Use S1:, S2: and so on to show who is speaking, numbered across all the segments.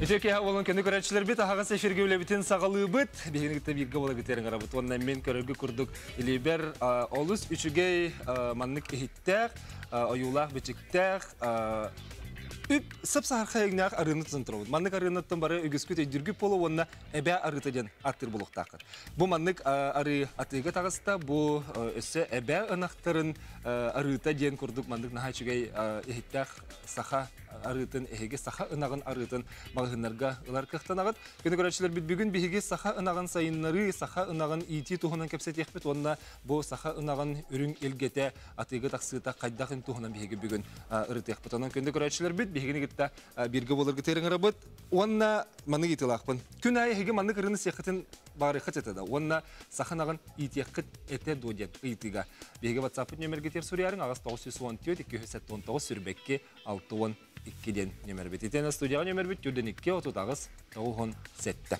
S1: Үтүө киэһэ буолун күнү көрөөччүлэрбит аһаҕас эфиргэ үлэбитин саҕалыыбыт. Биһигини кытта бииргэ буола бүтэрин арабыт. Уонна мин көрөргө курдук илиибэр олус үчүгэй маннык иһиттээх, ойуулаах бичиктээх, үп сып-саһархай өҥнөөх арыыны тутан турабыт. Маннык арыыныттан бары үгүскүт өйдүүргүт буолуо уонна эбээ арыыта диэн аттыыр буолуохтааххыт. Бу маннык арыы атыыга таҕыста, бу өссө эбээ ынахтарын арыыта диэн курдук маннык наһаа үчүгэй иһиттээх саха арыытын, эһиги саха ынаҕын арыытын маҕаһыыннарга ылар кыахтанаҕыт. Күнү көрөөччүлэрбит бүгүн биһиги саха ынаҕын сайыннарыы, саха ынаҕын иитии туһунан кэпсэтиэхпит уонна бу саха ынаҕын үрүҥ илгэтэ атыыга тахсыыта хайдах туһунан биһиги бүгүн ырытыахпыт. Онон күндү көрөөччүлэрбит биһигини кытта бииргэ буоларгыт ыҥырабыт уонна маннык ыйытыылаахпын. Күн аайы эһиги маннык ырыны сиэххитин баарыххыт этэ да уонна саха ынаҕын иитиэххит этэ дуо диэн ыйытыыга биһиги WhatsApp нөмергитигэр суруйарыҥ аҕыс 914 279 сүрбэкки 62 диэн нөмербит. Итиэннэ студияҕа нөмербит 42 38 97.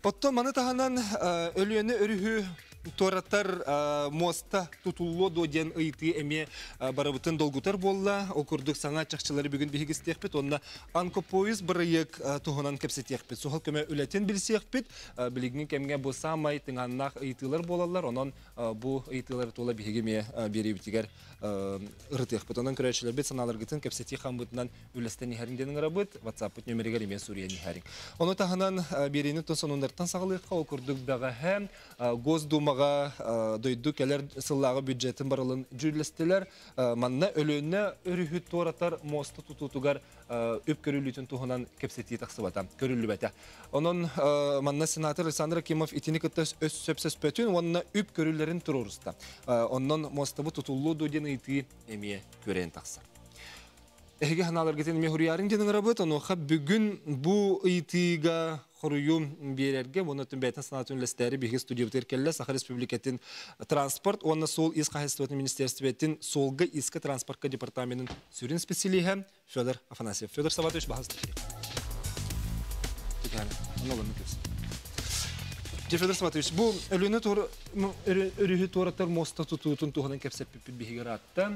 S1: Оттон маны таһынан Өлүөнэ өрүһү туоратар муоста тутуллуо дуо диэн ыйытыы эмиэ барыбытын долгутар буолла. Ол курдук саҥа чахчылары бүгүн биһиги истиэхпит уонна онкопоезд бырайыак туһунан кэпсэтиэхпит. Суһал көмө үлэтин билсиэхпит. Билиҥҥи кэмҥэ бу саамай тыҥааннаах ыйытыылар буолаллар. Онон бу ыйытыылары тула биһиги эмиэ биэриибитигэр ырытыахпыт. Онон көрөөччүлэрбит санааларгытын кэпсэтии хаммытынан үллэстэн иһэриҥ диэн ыҥырабыт. WhatsApp-пыт нөмеригэр эмиэ суруйан иһэриҥ. Ону таһынан биэриини сонуннартан саҕалыахха. Ол курдук бэҕэһээ Госдумаҕа дойду кэлэр сыллааҕы бюджетын барылын дьүүллэстилэр. Манна Өлүөнэ өрүһү туоратар муоста тутуутугар үп көрүллүүтүн туһунан кэпсэтии тахсыбата, көрүллүбэтэ. Онон манна сенатор Александр Акимов итини кытта өс сөпсөспөтүн уонна үп көрүллэрин туруоруста. Онон муостабыт тутуллуо дуо диэн ыйытыы эмиэ күөрэйэн тахсар. Эһиги ханааларгытын эмиэ хуруйаарыҥ диэн ыҥырабыт. Онуоха бүгүн бу ыйытыыга хоруйу биэрэргэ уонна бэйэтин санаатын үллэстээри биһиги студиябытыгар кэллэ Саха Республикатын транспорт уонна суол ис хаһаайыстыбатын министерствотын суолга иска транспортка департаменын сүрүн специалиһэ Федор Афанасьев. Федор Саватович, баһас Федор Саватович, бу Өлүөнэ өрүһү туоратар муоста тутуутун туһунан кэпсэппиппит биһиги ыраатта.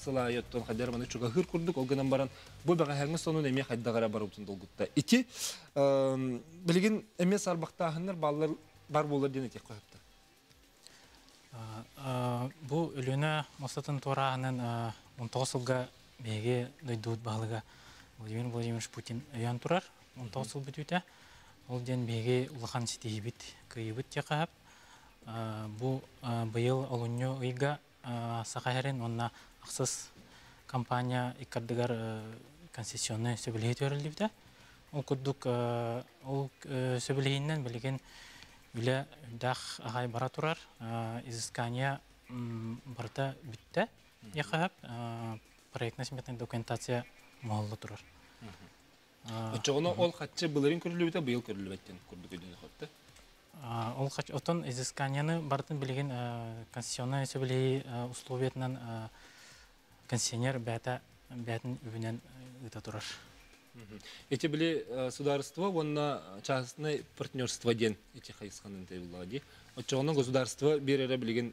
S1: Сыл аайы оттон хайдах маны чугаһыыр курдук, ол гынан баран бу бэҕэһээҥҥи сонун эмиэ хайдах эрэ барыбытын долгутта. Ити билигин эмиэ сарбахтааһыннар бааллар бар буолар диэн этиэххэ сөптө.
S2: Бу Өлүөнэ муостатын туорааһынын 19 сылга биһиги дойдубут баһылыга Владимир Владимирович Путин өйөөн турар. 19 сыл бүтүүтэ. Ол диэн биһиги улахан ситиһиибит, кыайыыбыт диэххэ сөп. Бу быйыл олунньу ыйга Саха сирин уонна ахсыс компания иккардыгар концессионнай сөбүлэһии түһэриллибитэ. Ол курдук ол сөбүлэһиинэн билигин үлэ үрдээх аҕай бара турар. Изыскание барыта бүттэ диэххэ сөп. Проектно-сметная документация оҥоһулла турар.
S1: Оччоҕуна ол хаччы былырыын көрүллүбүтэ, быйыл көрүллүбэт диэн курдук өйдөнүөххэ.
S2: Ол хач отон изысканияны барытын билигин конституционнай сөбүлэһии условиятынан концессионер бэйэтэ бэйэтин үбүнэн ыыта турар.
S1: Ити били судаарыстыба уонна частное партнерство диэн ити хайысханан тайыллаҕа дии. Оччоҕуна государство биэрэрэ билигин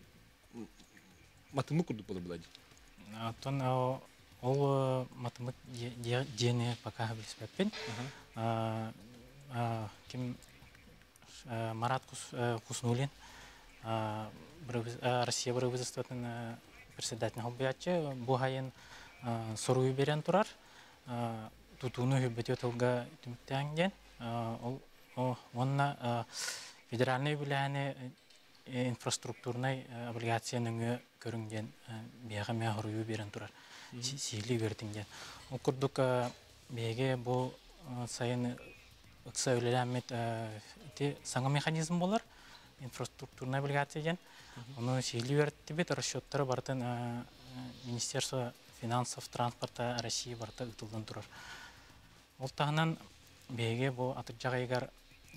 S1: матымык курдук буола була дии.
S2: Оттон ол матымык диэни пока билиспэппин. Ким Марат Куснулин Россия бырабыыталыстыбатын председателин холбуйааччы бу хайын соруйу берен турар тутууну үһүбэтиэ тылга түмүктээн диэн ол уонна федеральнай үбүлээһини инфраструктурнай облигация нөҥүө көрүҥ диэн биһиэхэ эмиэ хоруйу биэрэн турар сиһилии үөрэтиҥ диэн. Ол курдук биһиги бу сайын ыкса үлэлээммит ити саҥа механизм буолар инфраструктурная облигация диэн. Ону сиһилии үөрэттибит, расчеттары барытын Министерство финансов, транспорта России барыта ыытыллан турар. Ол таһынан биһиги бу атырдьах ыйыгар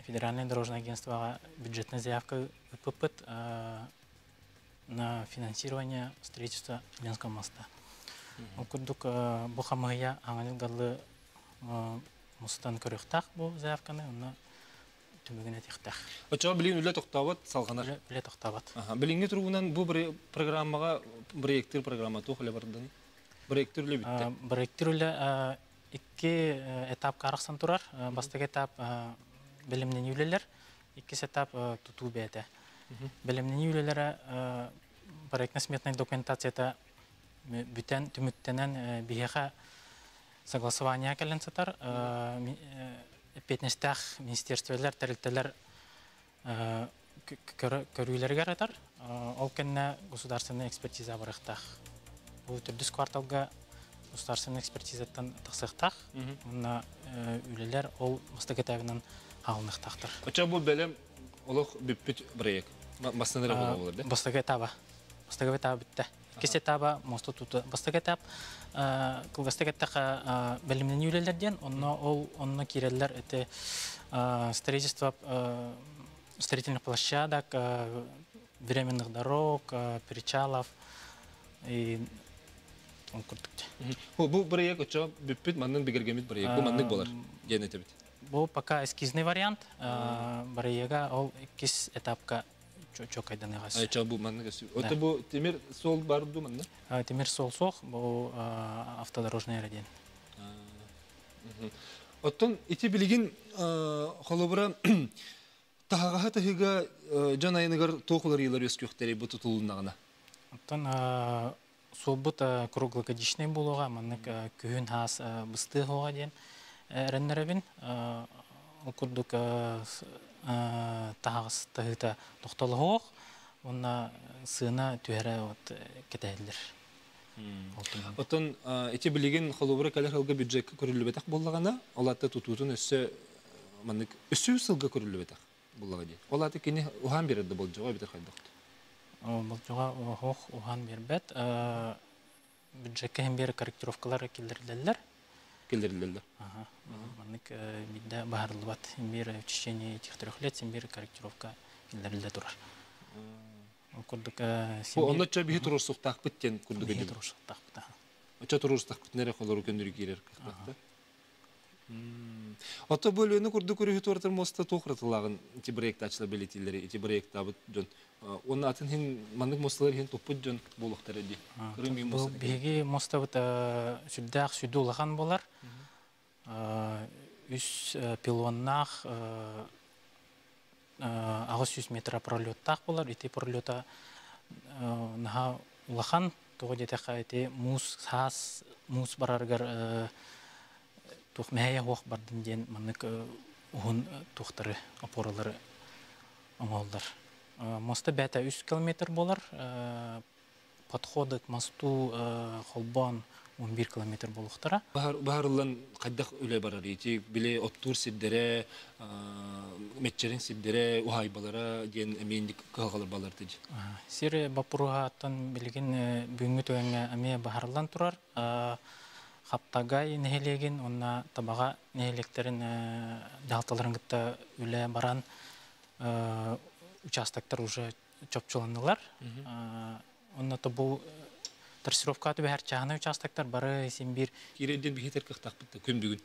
S2: Федеральное дорожное агентствоҕа бюджетная заявка ыыппыппыт на финансирование строительства Ленского моста. Ол курдук бу хамыһыйа аҥаныл даллы мустан көрүөхтээх бу заявканы, онно түмүгүн этиэхтээх.
S1: Оччоҕо билигин үлэ тохтообот, салҕанар.
S2: Үлэ тохтообот.
S1: Билиҥҥи туругунан бу программаҕа проектир программа туох үлэ бардыный? Проектир үлэ бүттэ.
S2: Проектир үлэ. Икки этапка арахсан турар. Бастакы этап бэлэмнэнии үлэлэр, иккис этап тутуу бэйэтэ. Бэлэмнэнии үлэлэрэ проектно-сметнай документацията бүтэн түмүктэнэн биһиэхэ согласование кэлэн сытар. Эппиэтинэстээх министерстволар, тэрилтэлэр көрүүлэригэр ытар. Ол кэннэ государственная экспертиза барыахтаах. Бу төрдүс кварталга государственная экспертизаттан тахсыахтаах. Уонна үлэлэр ол бастакы этабынан хаалыныахтаахтар.
S1: Оччо бу бэлэм олох бүппүт проект. Бастаныр буолар да?
S2: Бастакы этаба. Бастакы этаба бүттэ. Иккис этаба мосту туту. Бастакы этап кылгастык эттэххэ бэлэмнэнии үлэлэр диэн, онно ол онно киирэллэр эти строительство строительных площадок, временных дорог, причалов и ол курдук.
S1: Бу проект оччо бүппүт маннын бигэргэммит проект. Бу маннык болар диэн этэбит.
S2: Бу пока эскизный вариант. Бырайыага ол иккис этапка чокайданыга.
S1: Айча бу маннык. Ото бу тимир суол бар ду манна?
S2: Тимир суол суох, бу автодорожный эрэ диэн.
S1: Оттон ити билигин холобура таһаҕаһы таһыыга дьон айаныгар туох уларыйыылар үөскүөхтэрий бу тутулуннаҕына?
S2: Оттон суолбут круглогодичный буолуоҕа, маннык күһүн хаас быстыы хоҕа диэн эрэннэрэбин. Ол курдук таһаҕас таһыыта тохтолоһуох, уонна сыана түһэрэ вот кэтэһиллэр.
S1: Оттон ити билигин холобура кэлэр сылга бюджекка көрүллүбэтэх буоллаҕына, ол аата тутуутун өссө маннык өссө сылга көрүллүбэтэх буоллаҕа дии. Ол аата кини уһаан биэрэр да болдьоҕо эбэтэр хайдах?
S2: Болдьоҕо оһох уһаан биэрбэт. Бюджекка иһин биэр корректировкалар киллэриллэллэр.
S1: Киллэриллэллэр.
S2: Маннык биирдэ баһарыллыбат. Биир в течение этих 3 лет биир корректировка киллэриллэ турар. Ол курдук
S1: Онно ча биһи туруорсуохтаахпыт диэн курдук
S2: биһи туруорсуохтаахпыт.
S1: Оччо туруорсуохтаахпыт эрэ холору көннөрү киирэр кыахтаахта. Ото бу Өлүөнэ курдук өрүһү туоратар муоста туох уратылааҕын ити проектааччылар бэлиэтииллэри ити проектаабыт дьон уонна атын иһин маннык муосталар иһин туппут дьон буолуохтара дии.
S2: Крым Бу биһиги муостабыт сүрдээх сүдү улахан буолар. Үс пилоннаах 800 метр пролеттаах буолар. Ити пролета наһаа улахан, тоҕо диэтэххэ ити муус саас муус барарыгар туох мэһэйэ суох бардын диэн маннык уһун туохтары опоралары оҥоһуллар. Моста бэйэтэ 3 километр буолар. Подходы к мосту холбоон 11 километр буолуохтара.
S1: Баһарыллан хайдах үлэ барар ити били оттуур сирдэрэ, мэччирэҥ сирдэрэ, уһаайбалара диэн эмиэ кыһалҕалар балар дии.
S2: Сир боппуруоһаттан билигин бүгүҥҥү түгэҥҥэ эмиэ баһарыллан турар. Хаптагай нэһилиэгин уонна Табаҕа нэһилиэктэрин дьаһалталарын кытта үлэ баран участоктар уже чопчуланнылар. Онно бу трассировка түбэһэр чааһынай участоктар бары син биир
S1: Киирэрден биһитер кыахтаахпыт күн бүгүн.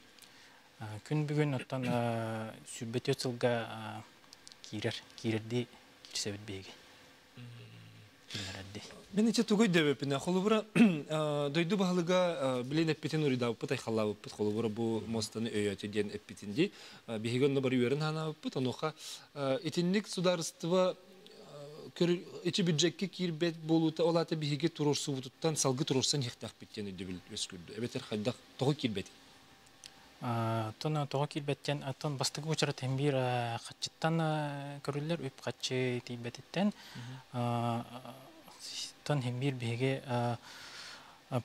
S2: Күн бүгүн оттон 24 сылга киирэр, киирэрдии киирсэбит биһиги. Киллэрэрдии.
S1: Мен иче тугуй дөбөпүнэ холобура дойду баһылыга билен эппитин уруйдаабыппыт айхаллаабыппыт холобура бу мостаны өйөтү диэн эппитин ди биһиги онно бары үөрэн ханаабыппыт онуоха итинник судаарыстыба ичи бюджекке киирбэт буолуута ол аата биһиги туруорсубутуттан салгы туруорсан иһиэхтээхпит диэн өйдөбүл үөскүүрдү эбэтэр хайдах тоҕо киирбэт?
S2: Тон тоҕо киирбэттэн оттон бастакы учарат иһин биир хаччыттан көрүллэр үп хаччы тиийбэтиттэн тон иһин биир биһиги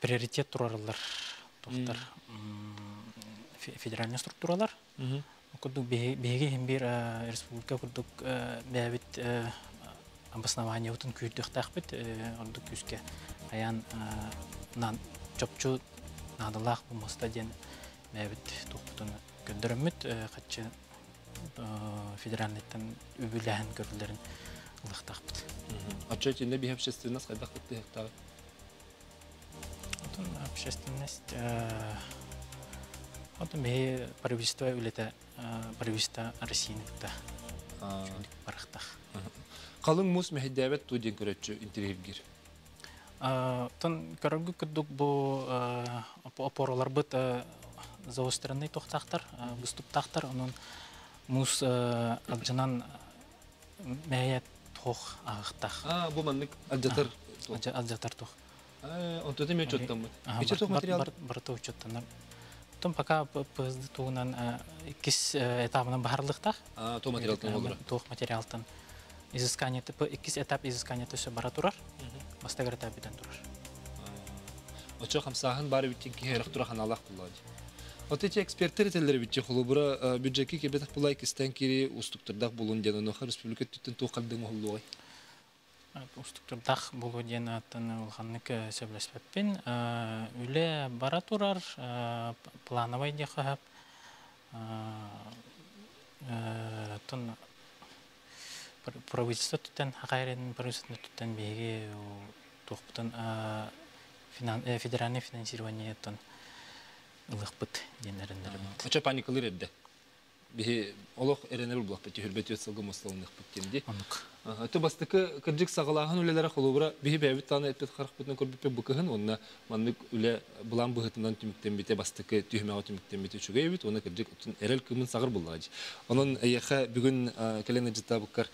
S2: приоритет турарыллар туохтар федеральный структуралар. Курдук биһиги иһин биир республика курдук бэйэбит обоснованиебытын күүрдүөхтээхпит ордук күүскэ айан чопчу наадалаах бу моста диэн бэйэбит туохпутун көрдөрөммүт хаччы федеральныйтан үбүлэһэн көрүллэрин ылыахтаахпыт.
S1: Оччо итиннэ биһи общественность хайдах кыттыһыктаҕы?
S2: Отон общественность отон биһи правительство үлэтэ правительство Россияны кытта барахтах.
S1: Халыҥ муус мэһэйдээбэт туу диэн көрөччү интириһиргир.
S2: Тон көрөргө курдук бу опораларбыт заостренный тохтахтар, выступтахтар, онон муус алдьанан мэйэ тох ағықтақ.
S1: А, бу маннык алдьатар.
S2: Алдьатар тох.
S1: Онтон эми учеттаммыт. Иче тох материал?
S2: Барыта учеттанар. Потом пока ПСД тугунан иккис этабынан баһарлыктах.
S1: А, то материалтан болдура.
S2: Туох материалтан. Изыскание, иккис этап изыскание төсө бара турар. Бастагыр этап бүтэн турар.
S1: Очо хамсааһын бары бүттен киһи тура ханалах буллади. Вот эти эксперттер этеллер битче холобура бюджетке кебетах булай кистен кири устуктурдах булун диэн оноха республика түттен туох калдың оһуллугай.
S2: Устуктурдах булу диэн аттан улханнык сөблеспеппин. Үле бара турар, плановый диэхэ тон правительство түттен хакайрен правительство түттен биһиги туохпутун федеральный финансирование тон ылыхпыт диэннерин.
S1: Ача паникалыр эдде. Биһи олох эренер буллахпыт түһүрбэт өт сылгы мостолунныхпыт диэнди.
S2: Онук.
S1: Ту бастыкы кырдьык саҕалааһын үлэлэрэ холобура биһи бэйэбит тааны эппит харахпытынан көрбүппүт букыһын онна маннык үлэ булан быһытынан түмүктэммите бастыкы түһүмэҕэ түмүктэммите үчүгэй эбит онна кырдьык эрэл кымын саҕыр буллаҕа. Онон эйэхэ бүгүн кэлэн ыдьыттаабыккар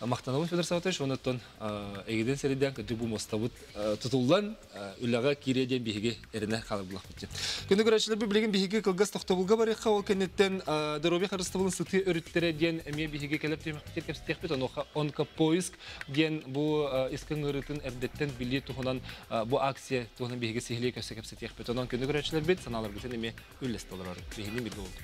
S1: мактанабын Федор Саватович оннуттан эгиден сериден кырдьык бу мостабыт тутуллан үлэҕэ киирэ диэн биһиги эрэнэ хаалар буллахпыт. Күндү көрөөччүлэр билигин биһиги кылгас тохтобулга барыахха ол кэнниттэн здоровье харыстабылын сытыы өрүттэрэ диэн эмиэ биһиги кэлэп түһүмэхпитигэр кэпсэтиэхпит онуоха онкопоиск диэн бу искин ырытын эрдеттен билии туһунан бу акция туһунан биһиги сиһилии көссө кэпсэтиэхпит. Онон күндү көрөөччүлэрбит санааларбытын эмиэ үллэстэ олорор. Биһигини бирге болду.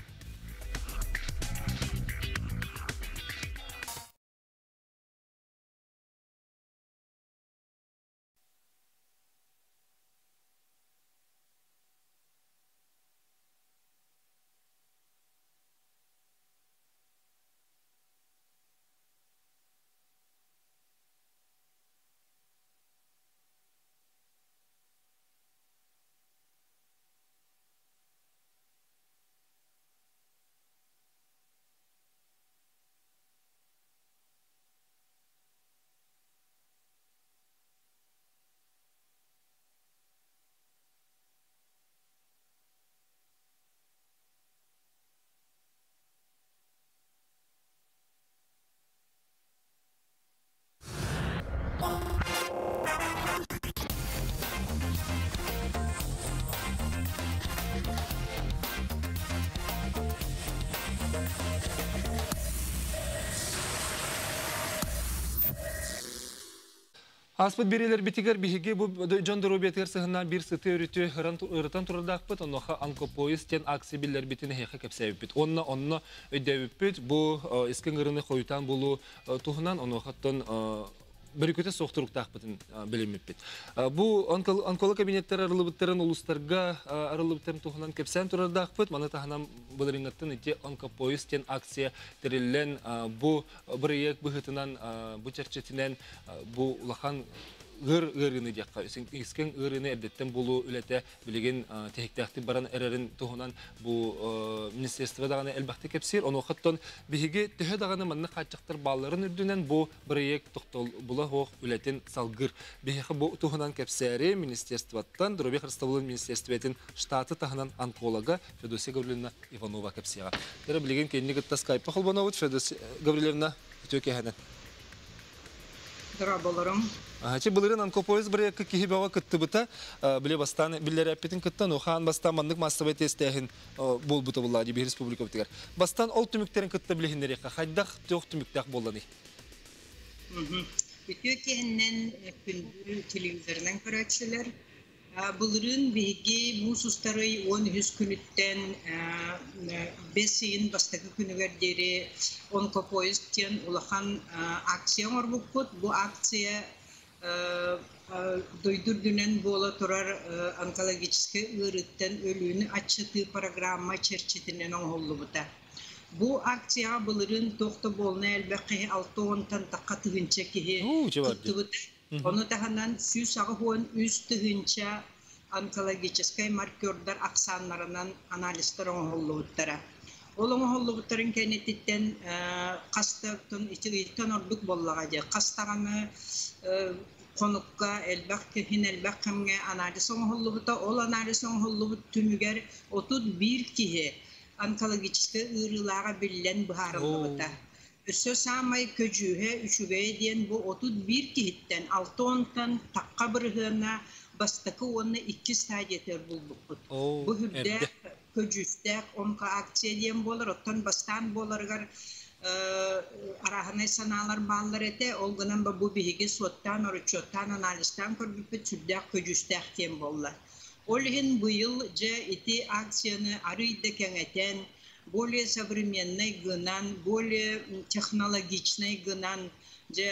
S1: Аспыт берелер битигер биһиги бу дьон доруобуйатыгар сыһыннаан биир сыты өрүтү ырытан турардаахпыт, онуоха онкопоезд диэн акция биллэр битин эһиэхэ кэпсээбиппит. Онно онно өйдөөбүппүт бу искин ырыны хойутаан булуу туһунан онуохаттан бөрүкүтэ суохтуруктаахпытын билиммиппит. Бу онколог кабинеттер арылыбыттарын улустарга арылыбыттарын туһунан кэпсээн турардаахпыт, маны таһынан былырыҥҥаттан ити онкопоезд диэн акция тэриллэн бу бырыйыак быһыытынан бу чэрчитинэн бу улахан ыр ырыны диэххэ искин ырыны эрдеттен булуу үлэтэ билигин тиһиктээхтик баран эрэрин туһунан бу министерство даҕаны элбэхти кэпсиир онуохаттан биһиги төһө даҕаны маннык хааччахтар баалларын үрдүнэн бу бырыйыак тохтол була хуох үлэтин салгыр биһиэхэ бу туһунан кэпсээри министерствоттан здоровье харыстабылын министерствотын штаты таһынан онколога Федосия Гавриловна Иванова кэпсиэҕэ. Тара билигин кэнни кытта скайпа холбонобут Федосия Гавриловна үтүө кэһэнэн.
S3: Здраволорум.
S1: Ачы былырын онкопоезд бырыякка киһи бөҕө кыттыбыта, биле бастан биллер эппитин кыттан, ухаан бастан маннык массовый тестээһин буолбута булла дии республика битигэр. Бастан ол түмүктерин кытта билиһиннериэххэ хайдах туох түмүктээх буолланый?
S3: Үтүө киһиннэн күндү телевизорынан көрөөччүлэр. Былырын биһиги муус устарый 13 күнүттэн бес ыйын бастакы күнүгэр диэри онкопоезд диэн улахан акция оҥорбуппут. Бу акция дойду үрдүнэн буола турар онкологическай ыарыыттан өлүүнү аччатыы программа чэрчитинэн оҥоһуллубута. Бу акцияҕа былырын туох да буолна элбэх киһи алта уонтан тахха тыһыынча киһи кыттыбыта. Ону таһынан 163 тыһыынча онкологическай маркердар ахсааннарынан анализтар оҥоһуллубуттара. Ол оҥоһуллубуттарын кэнниттэн хастан ити ыйтан ордук буоллаҕа дии. Хастаҕаны Хонукка элбэх киһин элбэх кэмҥэ анализ оҥоһуллубута. Ол анализ оҥоһуллубут түмүгэр 31 киһи онкологическай ыарыылааҕа биллэн быһаарыллыбыта. Өссө саамай көдьүүһэ үчүгэйэ диэн бу 31 киһиттэн 60-тан тахха бырыһыана бастакы уонна иккис стадиятыгар булбуппут. Бу үрдээх көдьүүстээх онкоакция диэн буолар. Оттон бастаан буоларыгар арааһынай санаалар бааллар этэ. Ол гынан бу биһиги суоттаан, оручуоттаан, анализтаан көрбүппүт сүрдээх көдьүүстээх диэн буолла. Ол иһин быйыл дьэ ити акцияны арыйда кэҥэтэн, более современный гынан, более технологичный гынан, дьэ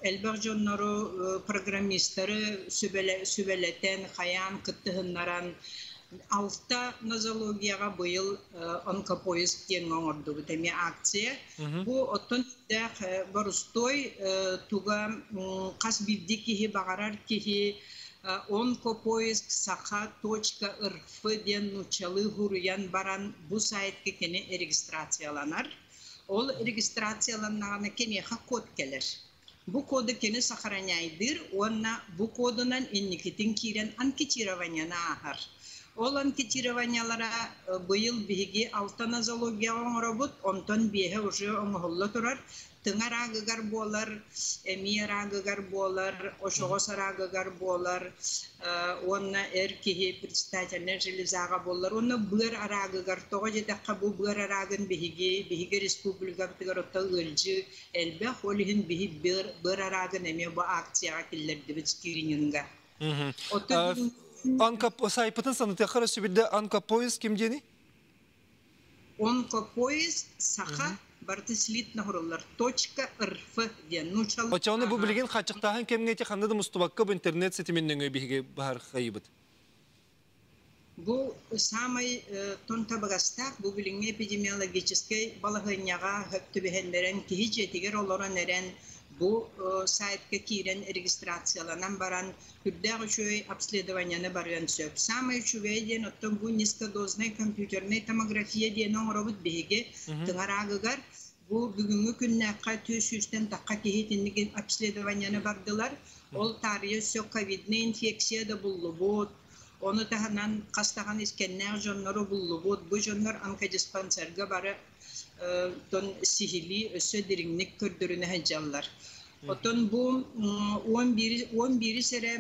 S3: элбэх дьоннору, программисттары сүбэлэтэн, хайаан кыттыһыннаран, алта нозологияҕа быйыл онкопоиск диэн оҥордубут эмиэ акция. Бу оттон сүрдээх борустой туга хас биирдии киһи баҕарар киһи онкопоиск саха.рф диэн нууччалыы хуруйан баран бу сайтка кини регистрацияланар. Ол регистрацияланнаҕына киниэхэ код кэлэр. Бу коду кини сохраняйдыыр уонна бу кодунан инникитин киирэн анкетированияны ааһар. Ол анкетированиялара быйыл биһиги алта нозологияҕа оҥоробут, онтон биэһэ уже оҥоһулла турар. Тыҥа рагыгар буолар, эмиэ рагыгар буолар, очоҕос рагыгар буолар, уонна эр киһи предстательнай железаҕа буолар, уонна быар араагыгар. Тоҕо диэтэххэ, бу быар араагын биһиги республикабытыгар отто ыалдьыы элбэх, ол иһин биһи быар араагын эмиэ бу акцияҕа киллэрдибит скрининга.
S1: Оттон Онко сайпытын санатыаххар өссө онкопоиск ким диэни?
S3: Онкопоиск саха барыта слитно хуруллар точка рф диэн нууччалыы.
S1: Оччоҕуна бу билигин хааччахтааһын кэмҥэ ити ханна да мустубакка бу интернет ситимин нөҥүө биһиги баһар хайыбыт.
S3: Бу самай тон табыгастаах бу билиҥҥи эпидемиологическай балаһыанньаҕа хөп түбэһэннэрэн киһи дьиэтигэр олорон эрэн бу сайтка киирэн регистрацияланан баран үрдээх үчүгэй обследованияны барыан сөп. Самай үчүгэй диэн оттон бу низкодозная компьютерная томография диэн оҥоробут биһиги тыҥа рагыгар. Бу бүгүҥҥү күннээххэ 200-тэн тахха киһи итинник обследованияны бардылар. Ол таарыйа өссө ковидный инфекция да буллубут. Ону таһынан хастахан искэннээх дьоннору буллубут. Бу дьоннор онкодиспансерга бары тон сиһилии өссө дириҥник көрдөрүнэ сылдьаллар. Оттон бу 11 сэрэ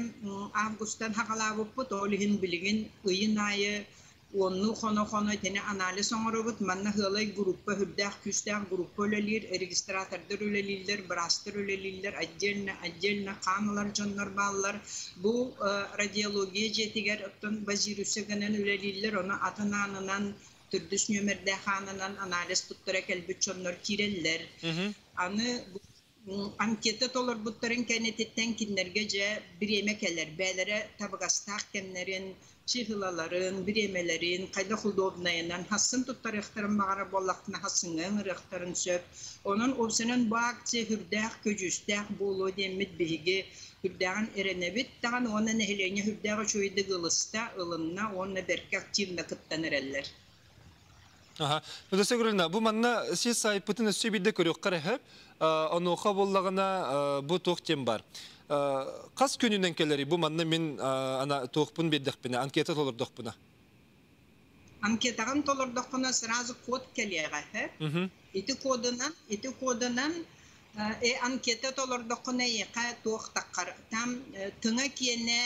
S3: августтан хагалаабыппыт, ол иһин билигин ыйын аайы онну хоно-хоно итини анализ оҥоробут. Манна сыалай группа, үрдээх күүстээх группа үлэлиир, регистратордар үлэлииллэр, быраастар үлэлииллэр, отдельно отдельно хаан дьоннор бааллар. Бу радиология дьиэтигэр оттон базируса гынан үлэлииллэр, ону атын аанынан төрдүс нүөмэрдээх аанынан анализ туттара кэлбит дьоннор киирэллэр. Аны анкета толорбуттарын кэнниттэн кинилэргэ дьэ бириэмэ кэлэр. Бээлэрэ табыгастаах кэмнэрин, чыһылаларын, бириэмэлэрин, хайдах удобнайынан, хассын туттарыахтарын баҕара буоллахтына хассыҥҥа ыҥырыахтарын сөп. Онон уопсайынан бу акция үрдээх көдьүүстээх буолуо диэммит биһиги үрдээҕин эрэнэбит даҕаны уонна нэһилиэнньэ үрдээх үчүгэйдик ылыста, ылынна уонна бэркэ активно кыттан эрэллэр.
S1: Аха. Федосия Гавриловна, бу манна сис сайпытын өссө биирдэ көрүөххэ эрэ. Онуоха буоллаҕына бу туох тем бар. Хас күнүнэн кэлэри бу манна мин ана туохпун биэрдэхпинэ, анкета толордохпуна?
S3: Анкетаҕын толордоххуна сразу код кэлиэҕэ. Ити кодунан анкета толордоххуна эйиэхэ туох таххар. Там тыҥа киэнэ,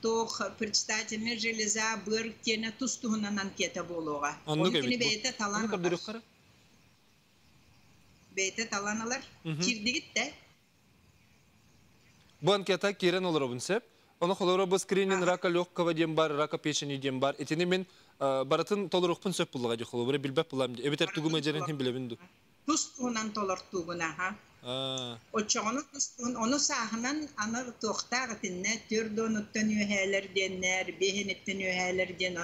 S3: туох предстательный железа, быар киэнэ тус туһунан анкета буолуоҕа.
S1: Оннук
S3: Оны
S1: эбит
S3: кини
S1: бу.
S3: бэйэтэ талан
S1: Ону
S3: ылар.
S1: көрдөрүөххэ.
S3: Бэйэтэ талан ылар. Киирдигит да?
S1: Бу анкета киирэн олоробун сөп. Ону холоро бу скрининг рака легкого диэн бар, рака печени диэн бар. Итини мин барытын толоруохпун сөп буллаҕа дии холобура билбэт булам дии. Эбэтэр тугу мадьарын хим билэбин ду.
S3: Тус туһунан толортуугун аха. Оччоҕону тус туһун ону сааһынан аны туохтаах итиннэ 40-уттан үөһээлэр диэннэр, 5-иттэн үөһээлэр диэн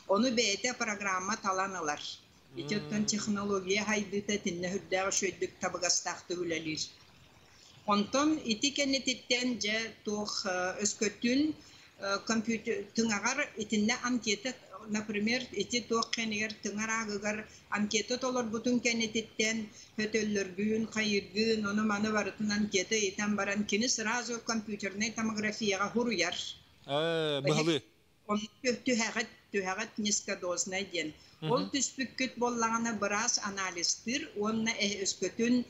S3: ону бэйэтэ программа талан ылар. Ити оттон технология хайдыыта итиннэ үрдээх үчүгэйдик табыгастаахтык үлэлиир. Онтон ити кэнниттэн дьэ туох өскөтүн Компьютер тыҥаҕар итиннэ анкета, например, ити туох кэнигэр тыҥар аагыгар анкета толорбутун кэннититтэн хөтөллөргүүн, хайыргыын, ону маны барытын анкета ыйытан баран кини сразу компьютернай томографияҕа хуруйар.
S1: Быһалыы.
S3: Түһэҕит, түһэҕит низкодознай диэн. Ол түспүккүт буоллаҕына быраас анализтыыр уонна өскөтүн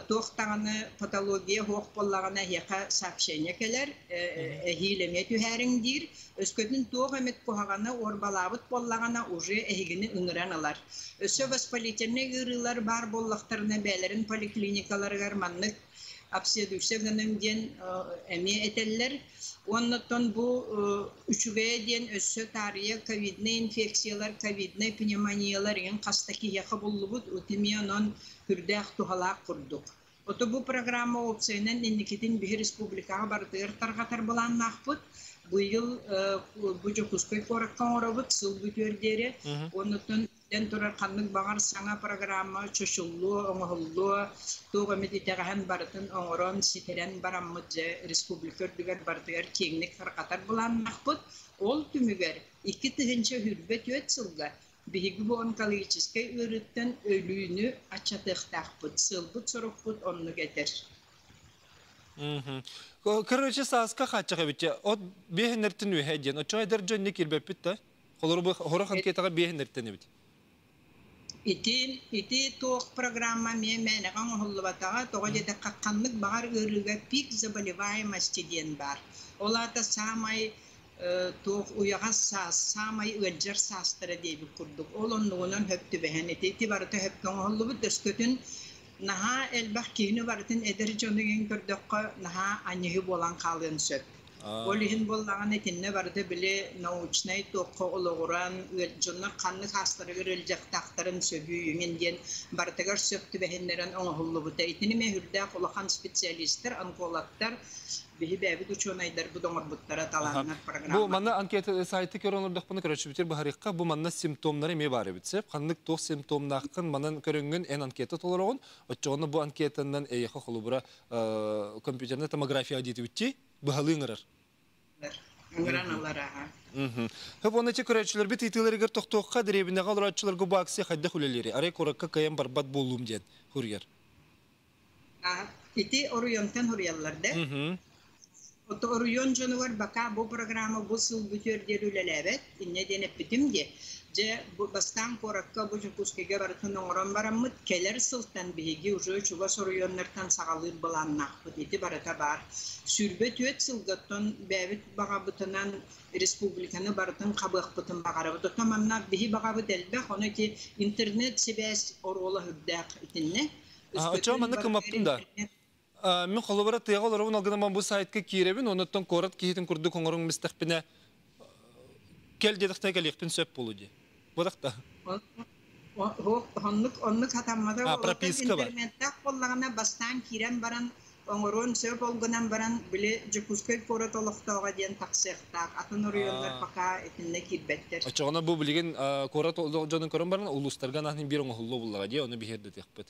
S3: туох даҕаны патология суох буоллаҕына эһиэхэ сообщение кэлэр, эһиил эмиэ түһээриҥ диир. Өскөтүн туох эмит куһаҕаны уорбалаабыт буоллаҕына уже эһигини ыҥыран ылар. Өссө воспалительнай ыарыылар баар буоллахтарына бэйэлэрин поликлиникаларыгар маннык обследуйся гыныҥ диэн эмиэ этэллэр. Уоннаттан бу үчүгэйэ диэн өссө таарыйа ковиднай инфекциялар, ковиднай пневмониялар иҥин хаста киһиэхэ буллубут, утимия онон үрдээх туһалаах курдук. Ото бу программа опциянан инникитин биһи республикаҕа барытыгар тарҕатар былааннаахпыт. Быйыл бу Дьокуускай куоракка оҥоробут сыл бүтүөр диэри. Оннуттан дэн турар ханнык баҕар саҥа программа чочуллуо, оҥоһуллуо, туох эмит итэҕэһэн барытын оҥорон, ситэрэн бараммыт дьэ республика үрдүгэр барытыгар киэҥник тарҕатар былааннаахпыт. Ол түмүгэр 2024 сылга биһиги бу онкологическай ыарыыттан өлүүнү аччатыахтаахпыт. Сыалбыт-сорукпут оннук этэр.
S1: Короче, сааска хааччах эбитчэ. От биэһиннэртин үөһэ диэн. Оччоҕо эдэр дьон не киирбэппит да? Холору бу хорох анкетаҕа биэһиннэртэн эбит.
S3: Ити туох программа эмиэ мээнэҕэ оҥоһуллубатаҕа, тоҕо диэтэххэ ханнык баҕар ыарыыга пик заболеваемости диэн баар. Ол аата саамай туох уйаҕас саас, саамай ыалдьар саастара диэбит курдук. Ол оннугунан хөп түбэһэн ити барыта хөпкө оҥоһуллубут. Өскөтүн наһаа элбэх киһини барытын эдэр дьону иҥэн көрдөххө наһаа аньыһы буолан хаалыан сөп. Ол иһин буоллаҕына итиннэ барыта били научнай туохха олоҕуран дьоннор ханнык аастарыгар ыалдьыахтаахтарын сөбүй иҥин диэн барытыгар сөп түбэһиннэрэн оҥоһуллубута. Итини эмиэ үрдээх улахан специалистар, онкологтар, биһи бэйэбит учуонайдарбыт оҥорбуттара талааннар программа.
S1: Бу манна анкета сайты көрөн олордохпуна көрөөччүбүтүгэр быһарыахха бу манна симптомнары эмиэ баар эбит сөп. Ханнык туох симптомнааххын манан көрөҥҥүн эн анкета толороҕун. Оччоҕуна бу анкетанан эйиэхэ холобура компьютерная томография диэтибитчи быһалыы ыҥырар.
S3: Ыҥыран ылар аха.
S1: Хөп уонна көрөөччүлэрбит ыйытыыларыгар тохтуохха дэриэбинэҕэ олорооччуларга бу акция хайдах үлэлиэри арай куоракка кыайан барбат буолуум диэн хуруйар.
S3: Ити оройуонтан хуруйаллар да? Ото оройуон дьонугар бака бу программа бу сыл бүтүөр диэри үлэлээбэт. Инньэ диэн эппитим дии. Дьэ, бу бастаан куоракка бу Дьокуускайга барытын оҥорон бараммыт, кэлэр сылтан биһиги уже чугас оройуоннартан саҕалыыр былааннаахпыт. Ити барыта баар. 24 сылгаттан бэйэбит баҕабытынан республиканы барытын хабыахпытын баҕарабыт. Оттон манна биһи баҕабыт элбэх, ону ити интернет сибээс оруола үрдээх итиннэ.
S1: Оччоҕо манна кымаппын да. Мин холобура тыаҕа олоробун алгынаман бу сайтка киирэбин, онуттан куорат киһитин курдук оҥоруҥ мистэхпинэ кэл диэтэхтэ кэлиэхпин сөп буолу дии. Бодахта.
S3: Оннук оннук хатаммата.
S1: Прописка бар.
S3: Интернеттаах буоллаҕына бастаан киирэн баран оҥоруон сөп ол гынан баран били Дьокуускай куорат олохтооҕо диэн тахсыахтаах. Атын оройуоннар пока итиннэ киирбэттэр.
S1: Оччоҕуна бу билигин куорат дьонун көрөн баран улуустарга анаан биир оҥоһуллуо буллаҕа дии, ону биһиэрдэтиэхпит.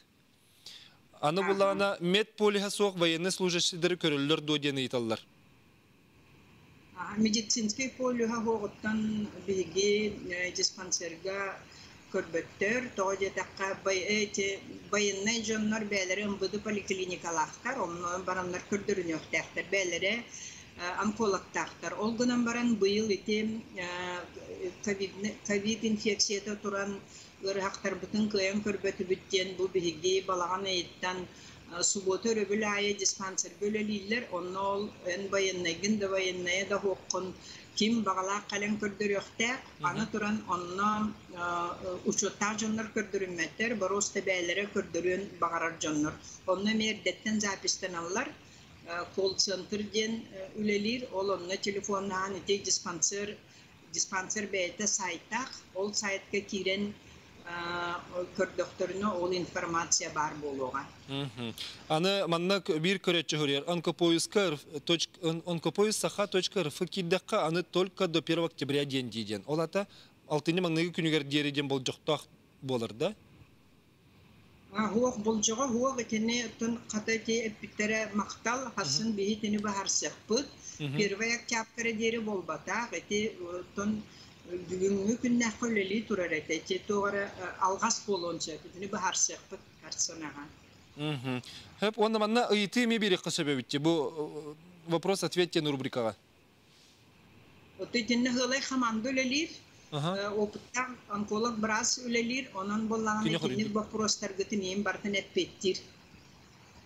S1: Аны буллаҕына медполиһа суох военный служащийдары көрөллөр дуо диэн ыйыталлар.
S3: Медицинскэй полюһа суоҕуттан биһиги диспансерга көрбөттөр. Тоҕо диэтэххэ, байыаннай дьоннор бэйэлэрэ МВД поликлиникалаахтар, онно бараннар көрдөрүнүөхтээхтэр, бэйэлэрэ онкологтаахтар. Ол гынан баран быйыл ити ковид инфекцията туран ыарыһахтарбытын кыайан көрбөтүбүт диэн бу биһиги балаҕан ыйыттан суббота өрөбүл аайы диспансерга үлэлииллэр. Онно ол эн байыаннайгын да байыаннайа да суоххун ким баҕалаах кэлэн көрдөрүөхтээх. Аны туран онно учуоттаах дьоннор көрдөрүммэттэр, боруоста бэйэлэрэ көрдөрүөн баҕарар дьоннор. Онно эмиэ эрдэттэн запистаналлар. Колл-центр диэн үлэлиир. Ол онно телефоннаан ити диспансер бэйэтэ сайтаах. Ол сайтка киирэн көрдөхтөрүнэ ол информация баар буолуоҕа.
S1: Аны манна биир көрөөччү суруйар. Онкопоиск саха.рф киирдэххэ аны только до 1 октября диэн дии диэн. Ол ата алтынньы маҥнайгы күнүгэр диэри диэн болдьохтоох буолар да?
S3: Хуох болдьоҕо хуох итини оттон хата ити эппиттэрэ махтал хассын биһи итини баһарсыахпыт. Первый октябрь диэри буолбатах ити оттон бүгүҥҥү күннээххэ үлэлии турар этэ. Ити туох эрэ алҕас буолуон сөп. Итини баһарсыахпыт харсынаҕа.
S1: Хөп, уонна манна ыйытыы эмиэ биэриэххэ сөп эбит бу вопрос-ответ диэн рубрикаҕа.
S3: Оттон итиннэ ыалай хамаанда үлэлиир, опыттаах онколог быраас үлэлиир, онон буоллаҕына итинник боппуруостаргытын иһин барытын эппиэттиир.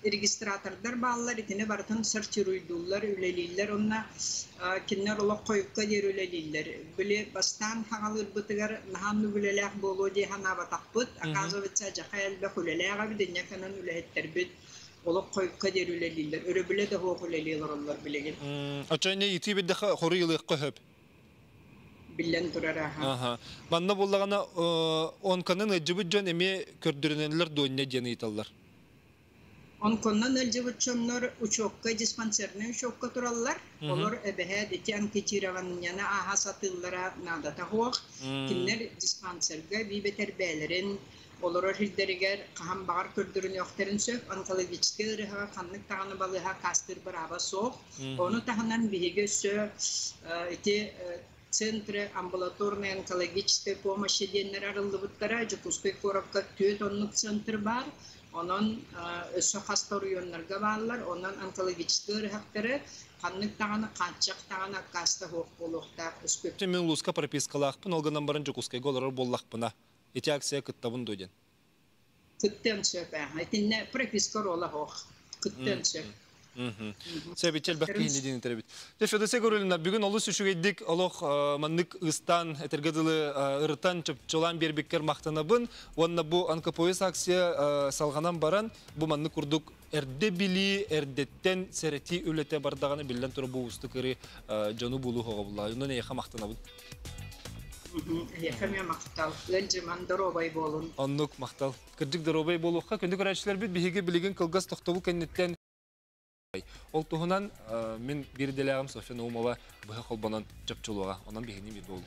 S3: Регистратордар бааллар, итини барытын сортируйдууллар, үлэлииллэр уонна кинилэр олох хойукка диэри үлэлииллэр. Били бастаан хаҥалыырбытыгар наһаа оннук үлэлээх буолуо дии санаабатахпыт. Оказывается, дьаха элбэх үлэлээх эбит, инньэ гынан үлэһиттэрбит олох хойукка диэри үлэлииллэр. Өрөбүлэ да суох үлэлии олороллор билигин.
S1: Оччоҕо итии бирдэхэ хоруй ылыахха сөп.
S3: Биллэн турар аха.
S1: Манна буоллаҕына онконон ыалдьыбыт дьон эмиэ көрдөрүнэллэр дуонньа диэн ыйыталлар.
S3: Онконнон ыалдьыбыт дьоннор учуокка, диспансернай учуокка тураллар. Олор эбэһээт ити анкетированиены ааһа сатыыллара наадата суох. Кинилэр диспансерга биибэтэр бэйэлэрин олорор сирдэригэр хаһан баҕар көрдөрүнүөхтэрин сөп. Онкологическай ыарыһаҕа ханнык даҕаны балыыһа аккаастыыр бырааба суох. Ону таһынан биһиги өссө ити центры амбулаторной онкологической помощи диэннэр арыллыбыттара. Дьокуускай куоракка түөрт оннук центр баар. Онон өссө хас да оройуоннарга бааллар. Онон онкологическай ыарыһахтары ханнык даҕаны хааччах даҕаны аккааста суох буолуохтаах.
S1: Мин улууска пропискалаахпын, ол гынан баран Дьокуускайга олорор буоллахпына, ити акция кыттабын дуо диэн.
S3: Кыттыан сөп ээ. Итиннэ прописка оруола суох. Кыттыан сөп.
S1: Сөп, элбэх киһини диэн этэбит. Дьэ, Федосия Гаврильевна, бүгүн олус үчүгэйдик олох маннык ыстаан, этэргэ дылы ырытан, чопчулаан биэрбиккэр махтанабын. Уонна бу онкопоезд акция салҕанан баран, бу маннык курдук эрдэ билии, эрдэттэн сэрэтии үлэтэ бардаҕына биллэн турар бу уустук ыры дьону булуу хоҕобуллаа. Онон эйиэхэ махтанабын.
S3: Эһиэхэ эмиэ махтал. Ыалдьыман доруобай буолун.
S1: Оннук махтал. Кырдьык доруобай буолуохха. Күндү көрөөччүлэрбит биһиги билигин кылгас тохтобул кэнниттэн ол туһунан мин биир идэлээҕим Софья Наумова быһа холбонон чопчулуоҕа. Онон биһигини биир буолуҥ.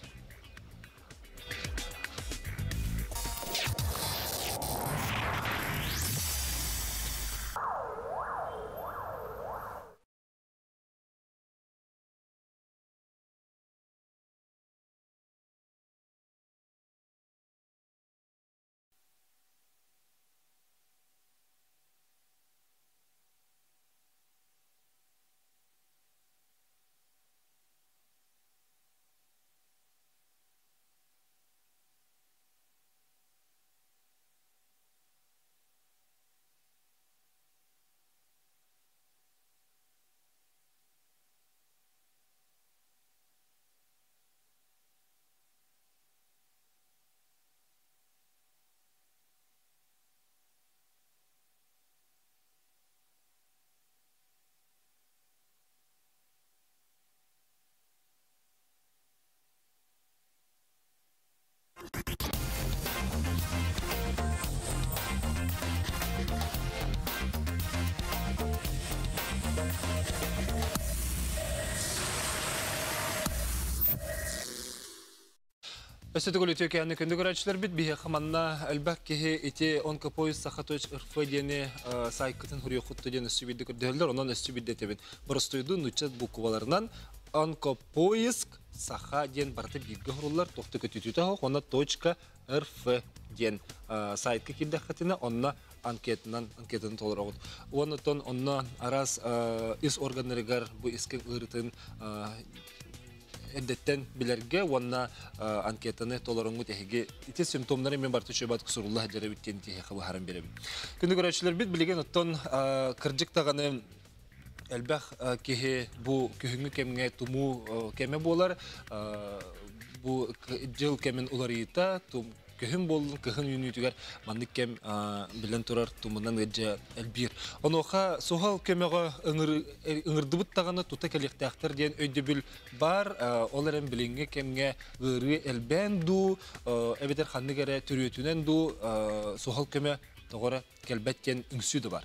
S1: Өссө төгүл үтүө кэһэни күндү көрөөччүлэрбит биһиэхэ манна элбэх киһи ити онкопоезд сахаточ рф диэни саайкытын хуруйуоххутту диэн өссө биирдэ көрдөһөллөр онон өссө биирдэ этэбин боростуойдуу нуучча букваларынан онкопоиск саха диэн барыта бииргэ оһоруллар туох да көтүтүүтэ суох уонна точка рф диэн сайтка киирдэххитинэ онно анкетынан анкетаны толороҕут уонна оттон онно араас ис органнарыгар бу искин ыарытын эрдэттэн билэргэ уонна анкетаны толороҥҥут эһиги ити симптомнары мен барыта үчүгэй сурулла сылдьар эбит диэн тиһиэхэ быһааран биэрэбин. Күндү көрөөччүлэрбит билигин оттон кырдьык даҕаны элбэх киһи бу күһүҥҥү кэмҥэ тумуу кэмэ буолар. Бу дьыл кэмин уларыйыыта күһүн буоллун, кыһын үүнүүтүгэр маннык кэм билэн турар тумунан ыалдьа элбиир. Онуоха суһал көмөҕө ыҥырдыбыт даҕаны тута кэлиэхтээхтэр диэн өйдөбүл баар. Ол эрэн билиҥҥи кэмҥэ ыарыы элбээн дуу, эбэтэр ханнык эрэ төрүөтүнэн дуу суһал көмө тоҕо эрэ кэлбэт диэн үҥсүү да бар.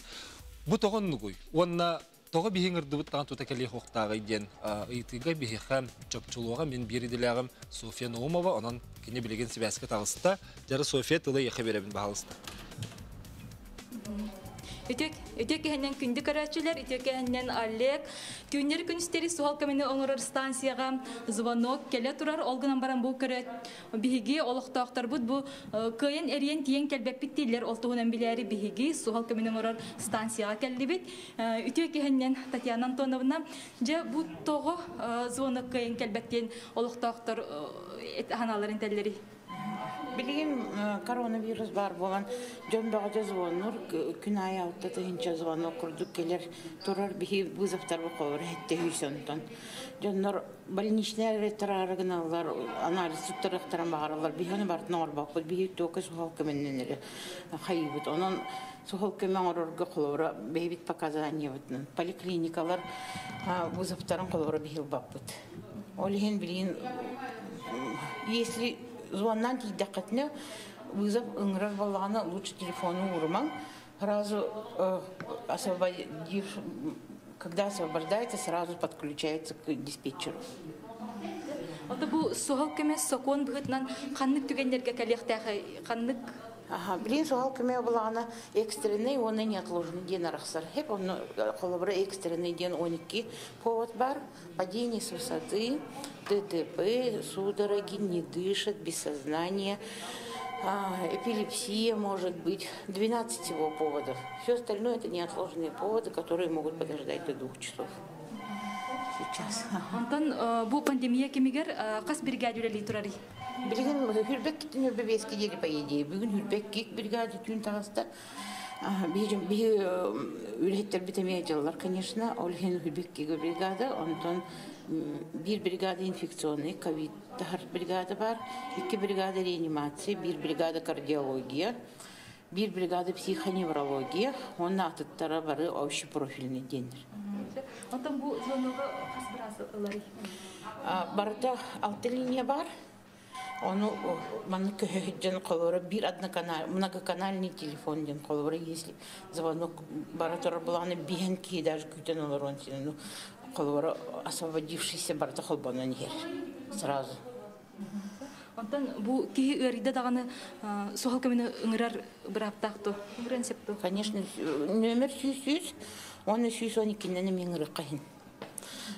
S1: Бу тоҕо оннугуй? Уонна тоҕо биһи ыҥырдыбыт даҕаны тута кэлиэх уохтааҕый диэн ыйытыыга биһиэхэ чопчулуоҕа мин биир идэлээҕим Софья Наумова, онон кини билигин сибээскэ таҕыста. Дьара Софья тылы эйиэхэ биэрэбин баһаалыста.
S4: Үтүө киэһэнэн күндү көрөөччүлэр, үтүө киэһэнэн Олег. Түүннэри күнүстэри суһал көмөнү оҥорор станцияҕа звонок кэлэ турар. Ол гынан баран бу көрө биһиги олохтоохторбут бу кыайан эрийэн тиийэн кэлбэппит дииллэр. Ол туһунан билээри биһиги суһал көмөнү оҥорор станцияҕа кэллибит. Үтүө киэһэнэн Татьяна Антоновна, дьэ бу тоҕо звонок кыайан кэлбэт диэн олохтоохтор ханааларын этэллэрий?
S5: Билигин коронавирус баар буолан, дьон бөҕөтө звоннуур, күн аайы 6000 звонок курдук кэлэр турар, биһи вызовтар холобура 700 онтон. Дьоннор больничный эрэ тараары гыналлар, анализ туттарыахтарын баҕараллар, биһи ону барытын оҥорбоппут, биһи только суһал көмөннөн эрэ хайыыбыт. Онон суһал көмө оҥорорго холобура бэйэбит показаниябытынан поликлиникалар вызовтарын холобура биһи ылбаппыт. Ол иһин билигин если звоннаан тиийдэххитинэ, вызов ыҥырар буоллаҕына, лучше телефону уурумаҥ. Сразу освободив, когда освобождается, сразу подключается к диспетчеру.
S4: Ото бу суһал көмө сокуон быһыытынан ханнык түгэннэргэ кэлиэхтээх, ханнык
S5: Ага, билигин суһал көмө буоллаҕына экстренный уонна неотложный диэн арахсар. Хеп онно холобура экстренный диэн 12 повод бар. Падение с высоты, ДТП, судороги, не дышит, без сознания, эпилепсия может быть. 12 всего поводов. Все остальное это неотложные поводы, которые могут подождать до 2 часов. Сейчас.
S4: Онтон бу пандемия кэмигэр хас бригада үлэлии турарый?
S5: Билигин 22-тэн 25-кэ диэри, по идее. Бүгүн 22 бригада түүн таҕыста. Биһи үлэһиттэрбит эмиэ дьаллар, конечно. Ол иһин 22 бригада, онтон биир бригада инфекционный, ковид таһар бригада бар, икки бригада реанимация, биир бригада кардиология, биир бригада психоневрология, онно атыттара бары общепрофильный диэннэр.
S4: Онтон бу звоногу хас быраас ыларый?
S5: Барыта алта линия бар. Ону маннык көһөһүдден холобура биир одноканал, многоканальный телефон диэн, холобура если звонок бара турар буоллаҕына, биһэн киһи даже күүтэн олоруон син, ну холобура освободившийся барыта холбонон иһэр сразу.
S4: Онтон бу киһи ыарыйда даҕаны суһал көмөнү ыҥырар бырааптаах дуо? Ыҥырыан сөп дуо?
S5: Конечно, номер 100 100, 112-нэн эмиэ ыҥырыахха иһин.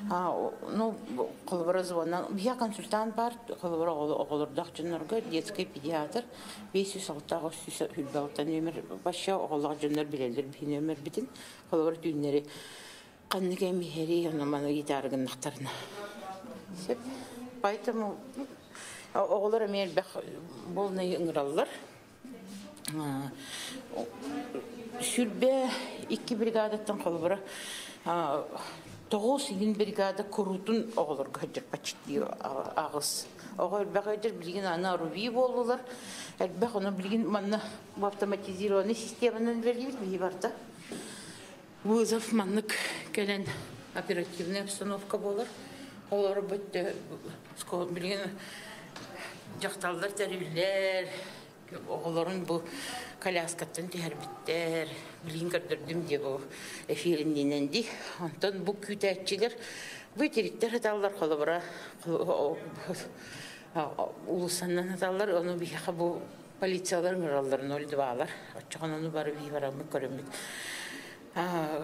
S5: Ну, холобура звонан, я консультант бар, холобура оҕолордоох дьоннорго детский педиатр, 506 126 номер, вообще оҕолоох дьоннор билэллэр биһи номер битин, холобура түүннэри ханнык эмиһэри, ону маны гитарыгыннахтарына. Сөп. Поэтому оҕолор эмиэ элбэх полный ыҥыраллар. 22 бригадаттан холобура 9 иһин бригада куруутун оҕолорго сылдьар, почти аҕыс. Оҕо элбэх өйдөр билигин аны ОРВИ буоллулар. Элбэх, ону билигин манна бу автоматизированный системанан үлэлиибит биһи барда. Вызов маннык кэлэн оперативная обстановка буолар. Олор бүттэ билигин дьахталлар төрүүллэр, оҕолорун бу коляскаттан түһэрбиттэр, билигин көрдөрдүм дии бу эфириннинэн ди. Онтон бу күүтээччилэр бу итириктэр ыталлар, холобура улусаннан ыталлар, ону биһиэхэ бу полициялар ыҥыраллар 02-лар. Оччоҕон ону бары биһи бараммыт көрөммүт.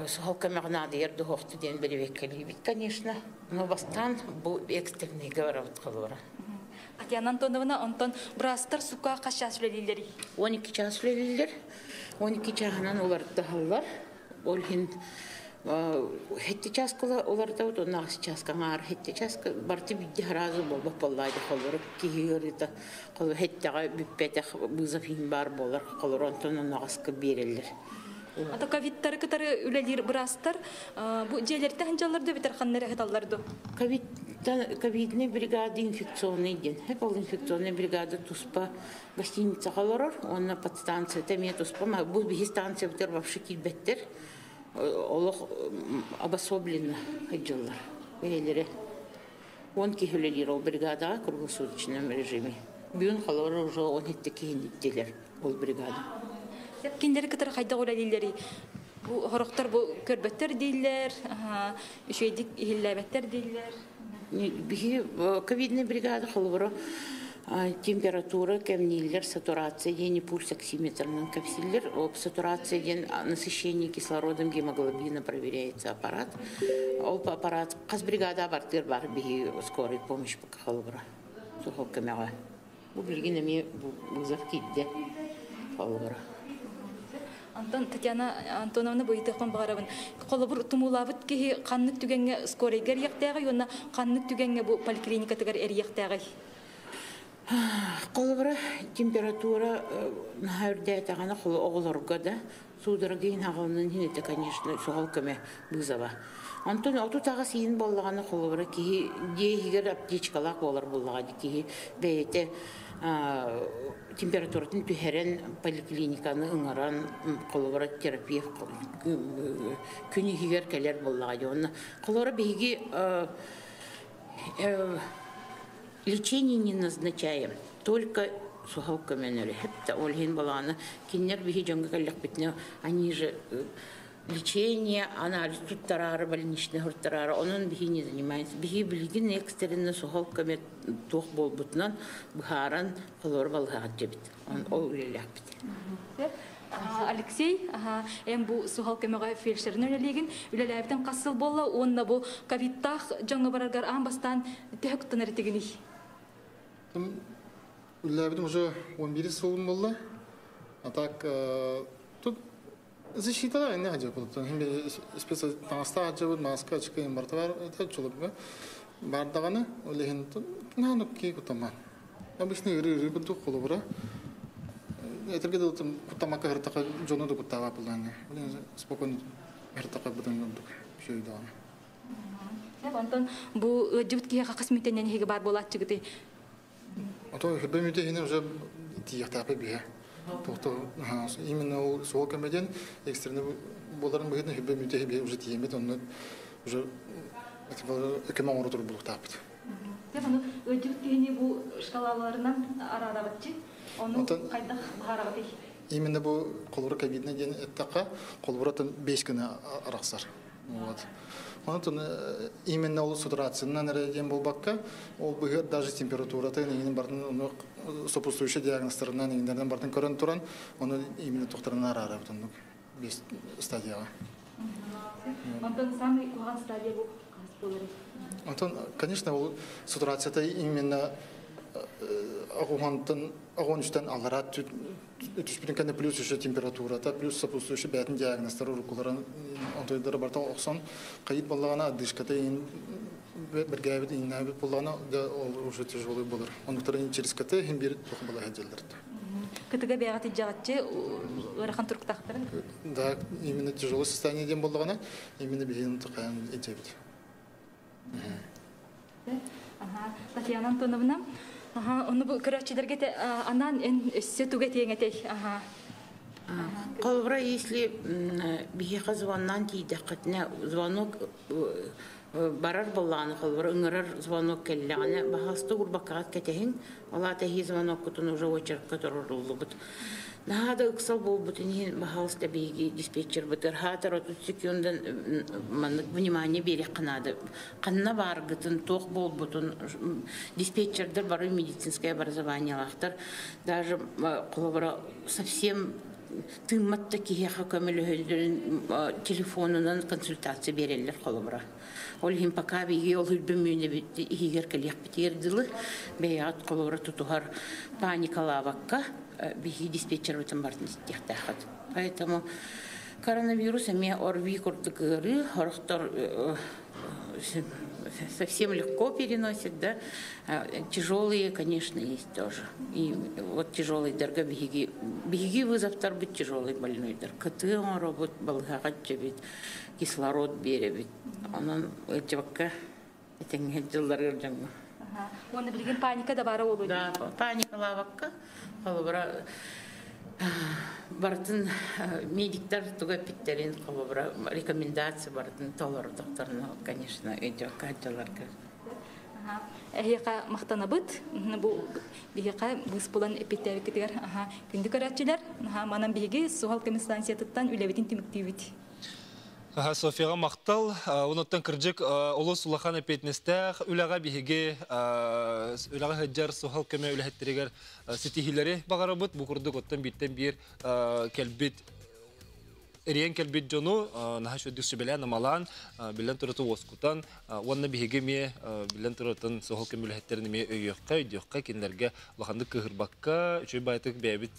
S5: Суһал көмөҕө наадыйар дуһуохту диэн бэрэбиэркэлиибит, конечно. Но бастаан бу экстренныйга барабыт холобура.
S4: Татьяна Антоновна, онтон быраастар сууккаҕа хас чаас үлэлииллэрий?
S5: 12 чаас үлэлииллэр. 12 чааһынан уларытаһаллар. Ол иһин 7 чааска уларытабыт, онно 8 чааска аҥаар 7 чааска барыта биирдэ сразу буолбат буоллаады, холобура киһи ыарыыта холобура 7-ҕэ бүппэтэх вызов иһин баар буолар, холобура онтон онно 8-ка биэрэллэр.
S4: Ата ковидтары кытары үлэлиир быраастар бу дьиэлэртэн сылдьаллар да эбэтэр ханна эрэ сыталлар дуо?
S5: Ковид, ковидный бригада инфекционный диэн. Хеп ол инфекционный бригада туспа гостиницаҕа олорор, уонна подстанцията эмиэ туспа. Бу биһи станциябытыгар вообще киирбэттэр. Олох обособленно сылдьаллар. Бэйэлэрэ. 10 киһи үлэлиир ол бригадаҕа круглосуточном режиме. Бүгүн холобура уже 17 киһини иттилэр ол бригада.
S4: Кинилэри кытары хайдах үлэлииллэрий? Бу сорохтор бу көрбөттөр дииллэр, үчүгэйдик иһиллээбэттэр дииллэр.
S5: Биһи ковидный бригада холобура Температура кэмнииллэр, сатурация диэни пульс оксиметрынан кэпсииллэр. Ол сатурация диэн насыщение кислородом гемоглобина проверяется аппарат. Ол аппарат хас бригада бартыыр бар биһи скорый помощь холобура. Суһал көмөҕө. Бу билигин эмиэ вызов киирдэ холобура.
S4: Антон Татьяна Антоновна быйытыахпын баҕарабын. Холобур тумуулаабыт киһи ханнык түгэҥҥэ скорайга эрийэхтээҕий уонна ханнык түгэҥҥэ бу поликлиникатыгар эрийэхтээҕий?
S5: Холобура, температура наһаа үрдээтэҕинэ оҕолорго да судорога иһин аҕалынан иһин это, конечно, суһал көмө вызова. Онтон 38 иһин буоллаҕына холобура киһи дьиэ иһигэр аптечкалаах буолар буоллаҕа киһи бэйэтэ температуратын түһэрэн поликлиниканы ыҥыран холобура терапевт күн иһигэр кэлэр буоллаҕа дии. Онно холобура биһиги лечение не назначаем, только суһал көмөнөрү. Хепте ол иһин балааны кинилэр биһи дьоҥҥо кэллэхпитинэ они же лечение, анализ туттараары, больничный хуртараары, онон биһи не занимаемся. Биһи билигин экстренно суһал көмө туох буолбутунан быһааран холобур балыһаҕа дьэбит. Ол үлэлээхпит.
S4: Алексей, эн бу суһал көмөҕө фельдшерин үлэлиигин, үлэлээбитин хас сыл буолла уонна бу ковидтаах дьоҥҥо бараргар аан бастаан төһө куттанар этигиний?
S6: Үлэлээбитим уже 11 сылым буолла. А так тут защита да не хадьа буолуптан. Хим спец таҥаста хадьабыт, маска, очки им барта бар, это чулуп бардаганы, ол иһин наанук ки кутама. Обычно ыры-ыры курдук холобура. Этэргэ дылы куттамакка хыртака дьону да куттаабат булааны. Спокойно хыртака бутан курдук шөйдөҕөнө.
S4: Онтон бу ыалдьыбыт киһиэхэ хас мүнүүтэнэн эһиги баар буолааччыгытый?
S6: Ото хүрбэ мүнүүтэ иһинэн уже тиийиэхтээхпит биһэ. Тоқто именно ол суол көмөден экстренный боларын быһытын хүрбэ мүнүүтэ биһэ уже тиийэммит, онно уже көмө оҥоро турар булуктаахпыт.
S4: Ону ыалдьыбыт киһини бу шкалаларынан араарабытчы. Ону хайдах быһаараҕытый?
S6: Именно бу холобура ковидный диэн эттэххэ, холобуратын 5 гына арахсар. Вот. Онон именно ол сатурациянан эрэ диэн буолбакка, ол быһыар даже температуратын иҥин бартын ону сопутствующий диагнозтарынан иҥиннэринэн бартын көрөн туран, ону именно тухтарынан араарабыт оннук бес стадияҕа.
S4: Онтон самый куһаҕан стадия бу хас буоларый?
S6: Онтон, конечно, ол сатурацията именно оҕуһантан оҕон үстэн аллараа түспүтүн кэннэ плюс еще температурата, плюс сопутствующий бээтин диагнозтары уруккуларын онтойдары барта охсон кайыт боллаҕына одышката ин бэргээбит ииннээбит боллаҕына да ол уже тяжелый болар. Оннуктарын через КТ хим бир туох була хадьаллар.
S4: КТ-га бэйэҕит илдьэҕитчи ыарахан туруктаахтарын?
S6: Да, именно тяжелое состояние диэн боллаҕына, именно биһин тукайан илдьэбит.
S4: Ага, Татьяна Антоновна, ага, ону бу көрөөччүлэргэ анаан эн өссө тугу этиэҥ этэй? Ага.
S5: Холобура, если биһиэхэ звоннаан тиийдэххитинэ, звонок барар буоллаҕына, холобура, ыҥырар звонок кэллэҕинэ, баһаалыста уурбаккаҕыт кэтэһиҥ, ол аата эһии звоноккутун уже очередка туруруллубут. Наһаа да ыксал буолбутун иһин, баһаалыста биһиги диспетчербытыгар хаатар 30 секундан маннык внимание биэриэххэ наада. Ханна бааргытын, туох буолбутун диспетчердэр бары медицинское образованиелаахтар. Даже холобура совсем тыыммат да киһиэхэ көмөлөһөллөрүн телефонунан консультация биэрэллэр холобура. Ол иһин пока биһиги ол үрбү иһигэр кэлиэхпитигэр дылы бэйэҕит холобура тутуһар паникалаабакка биһиги диспетчербытын бартын истиэхтээххит. Поэтому коронавирус эмиэ ОРВИ курдук ыарыы, сорохтор совсем легко переносит, да. Тяжелые, конечно, есть тоже. И вот тяжелый дорога биһиги биһиги вызовтар бит тяжелый больнойдар. КТ оҥоробут, балыһаҕа бит, кислород биэрэбит. Онон ыалдьыбакка этэҥҥэ дьылларыгар дьоҥҥо.
S4: Уонна билигин паника да баара буолуо.
S5: Да, паникалаабакка, холобура барытын медиктар туга эппиттерин холобура рекомендация барытын толордохторуна, конечно, ыалдьыбакка дьылларга.
S4: Эһиэхэ махтанабыт. Бу биһиэхэ быыс булан эппиттээбиккитигэр күндү көрөөччүлэр. Манан биһиги суһал көмө станциятыттан үлэбитин түмүктүүбүт.
S1: Софияға мақтал, онуттан кырдьык олус улахан эпиэтинэстээх үлэҕэ биһиги үлэҕэ сылдьар суһал көмө үлэһиттэригэр ситиһиилэри баҕарабыт. Бу курдук оттон бииртэн биир кэлбит эриэн кэлбит дьону наһаа үчүгэйдик сүбэлээн амалаан, биллэн турары уоскутан, уонна биһиги эмиэ биллэн турарын суһал көмө үлэһиттэрин эмиэ өйүөххэ, өйдүөххэ, кинилэргэ улаханнык кыыһырбакка, үчүгэй баҕайытык бэйэбит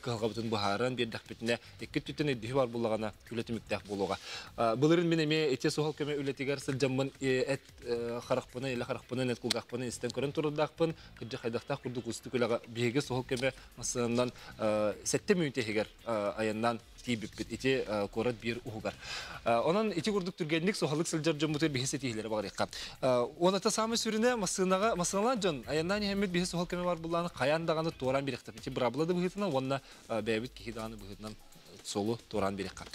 S1: кыһалҕабытын быһааран биэрдэхпитинэ, икки өттүттэн өйдөһүү баар буоллаҕына, үлэ түмүктээх буолуоҕа. Былырын мин эмиэ ити суһал көмө үлэтигэр сылдьаммын эт харахпынан, илэ харахпынан, эт кулгаахпынан истэн көрөн турардаахпын. Кырдьык хайдахтаах курдук уустук үлэҕэ биһиги суһал көмө массыынанан 7 мүнүүтэ иһигэр айаннаан тиийбиппит ити куорат биир уһугар. Онон ити курдук түргэнник суһаллык сылдьар дьоммутугар биһи ситиһиилэри баҕарыахха. Уоната саамай сүрүнэ массыынаҕа массыыналаан дьон айаннаан иһэммит биһи суһал көмө бар буллааны хайаан даҕаны туораан биэриэхтэр. Ити быраабыла да быһыытынан уонна бэйэбит киһи даҕаны быһыытынан суолу туораан биэриэххэ.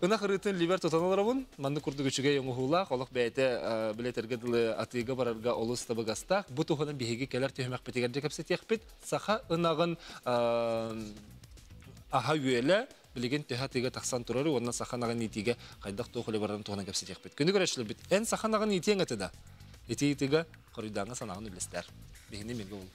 S1: Ынах ырыытын либер тутан олоробун. Маннык курдук үчүгэй оҥоһуулаах, олох бэйэтэ билэтэргэ дылы атыыга барарга олус табыгастаах. Бу туһунан биһиги кэлэр түһүмэхпитигэр дьэ кэпсэтиэхпит. Саха ынаҕын аһа үөлэ билигин төһө атыыга тахсан турары уонна саха ынаҕын иитиигэ хайдах туох үлэ барарын туһунан кэпсэтиэхпит. Күнү көрөөччүлэрбит, эн саха ынаҕын иитиэҥ этэ да? Ити ыйытыыга хоруйдааҥҥа санааҕын үллэстээр. Биһини мигэ ол.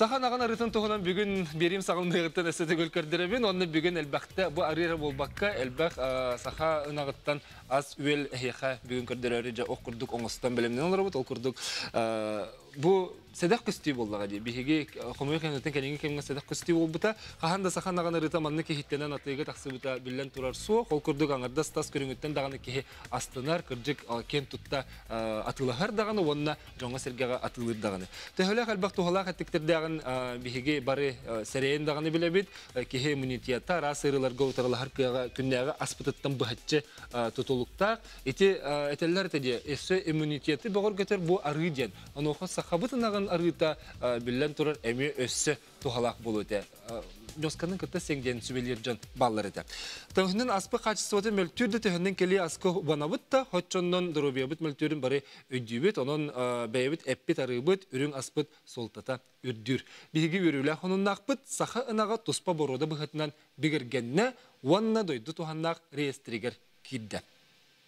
S1: Саха наҕан арыытын туһунан бүгүн биэриим саҕаланыаҕыттан өссө төгүл көрдөрөбүн. Онно бүгүн элбэхтэ бу арыы эрэ буолбакка, элбэх саха ынаҕыттан ас-үөл эһиэхэ бүгүн көрдөрөөрү дьэ ох курдук оҥостон бэлэмнэнэн олоробут. Ол курдук бу сэдэх көстүү буоллаҕа дии. Биһиги хомойуох кэнниттэн кэлиҥҥи кэмҥэ сэдэх көстүү буолбута. Хаһан да саха ынаҕын арыыта маннык иһиттэнэн атыыга тахсыбыта биллэн турар суох. Ол курдук аҥардас тас көрүҥүттэн даҕаны киһи астынар, кырдьык киэн тутта атыылаһар даҕаны уонна дьоҥҥо-сэргэҕэ атыылыыр даҕаны. Төһөлөөх элбэх туһалаах эттиктэрдээҕин биһиги бары сэрэйэн даҕаны билэбит. Киһи иммунитета араас ыарыыларга утарылаһар кыаҕа күннээҕи аспытыттан быһаччы тутулуктаах. Ити этэллэр этэ дии, өссө иммунитеты бөҕөргөтөр бу арыы диэн. Онуоха сахабыт ынаҕын арыыта биллэн турар эмиэ өссө туһалаах буолуо этэ. Ньосканы кытта сиэҥ диэн сүбэлиир дьон бааллар этэ. Төһөннөн аспы хаачыстыбата мөлтүүр да төһөннөн кэлии аска убанабыт да, хоччоннон доруобуйабыт мөлтүүрүн бары өйдүүбүт. Онон бэйэбит эппит арыыбыт, үрүҥ аспыт суолтата үрдүүр. Биһиги үөрүүлээх хонуннаахпыт саха ынаҕа туспа боруода быһыытынан бигэргэннэ уонна дойду туһаннаах реестригэр киирдэ.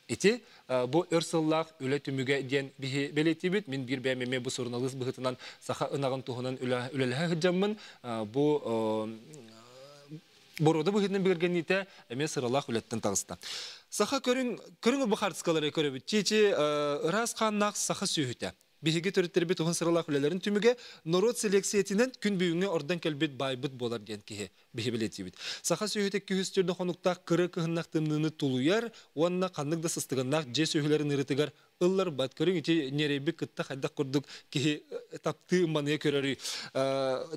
S1: Ити бу өр сыллаах үлэ түмүгэ диэн биһи бэлиэтиибит. Мин биир бэйэм эмиэ бу суруналыыс быһыытынан саха ынаҕын туһунан үлэлэһэ сылдьаммын бу боруода быһыытынан бигэргэниитэ эмиэ сыралаах үлэттэн таҕыста. Саха көрүҥ көрүҥ бу хаартыскалары көрөбүт. Чичи ыраас хааннаах саха сүөһүтэ. Биһиги төрүттэрбит уһун сыралаах үлэлэрин түмүгэ норуот селекциятинэн күн бүгүҥҥэ ордон кэлбит баайбыт буолар диэн киһи биһи бэлиэтиибит. Саха сүөһүтэ күһүс түрдэ хонуктаах кыры кыһыннах тымныыны тулуйар уонна ханнык да сыстыганнаах дьиэ сүөһүлэрин ырытыгар ылларбат. Көрүҥ ити ньирэйбит кытта хайдах курдук киһи таптыы маныйа көрөрүй.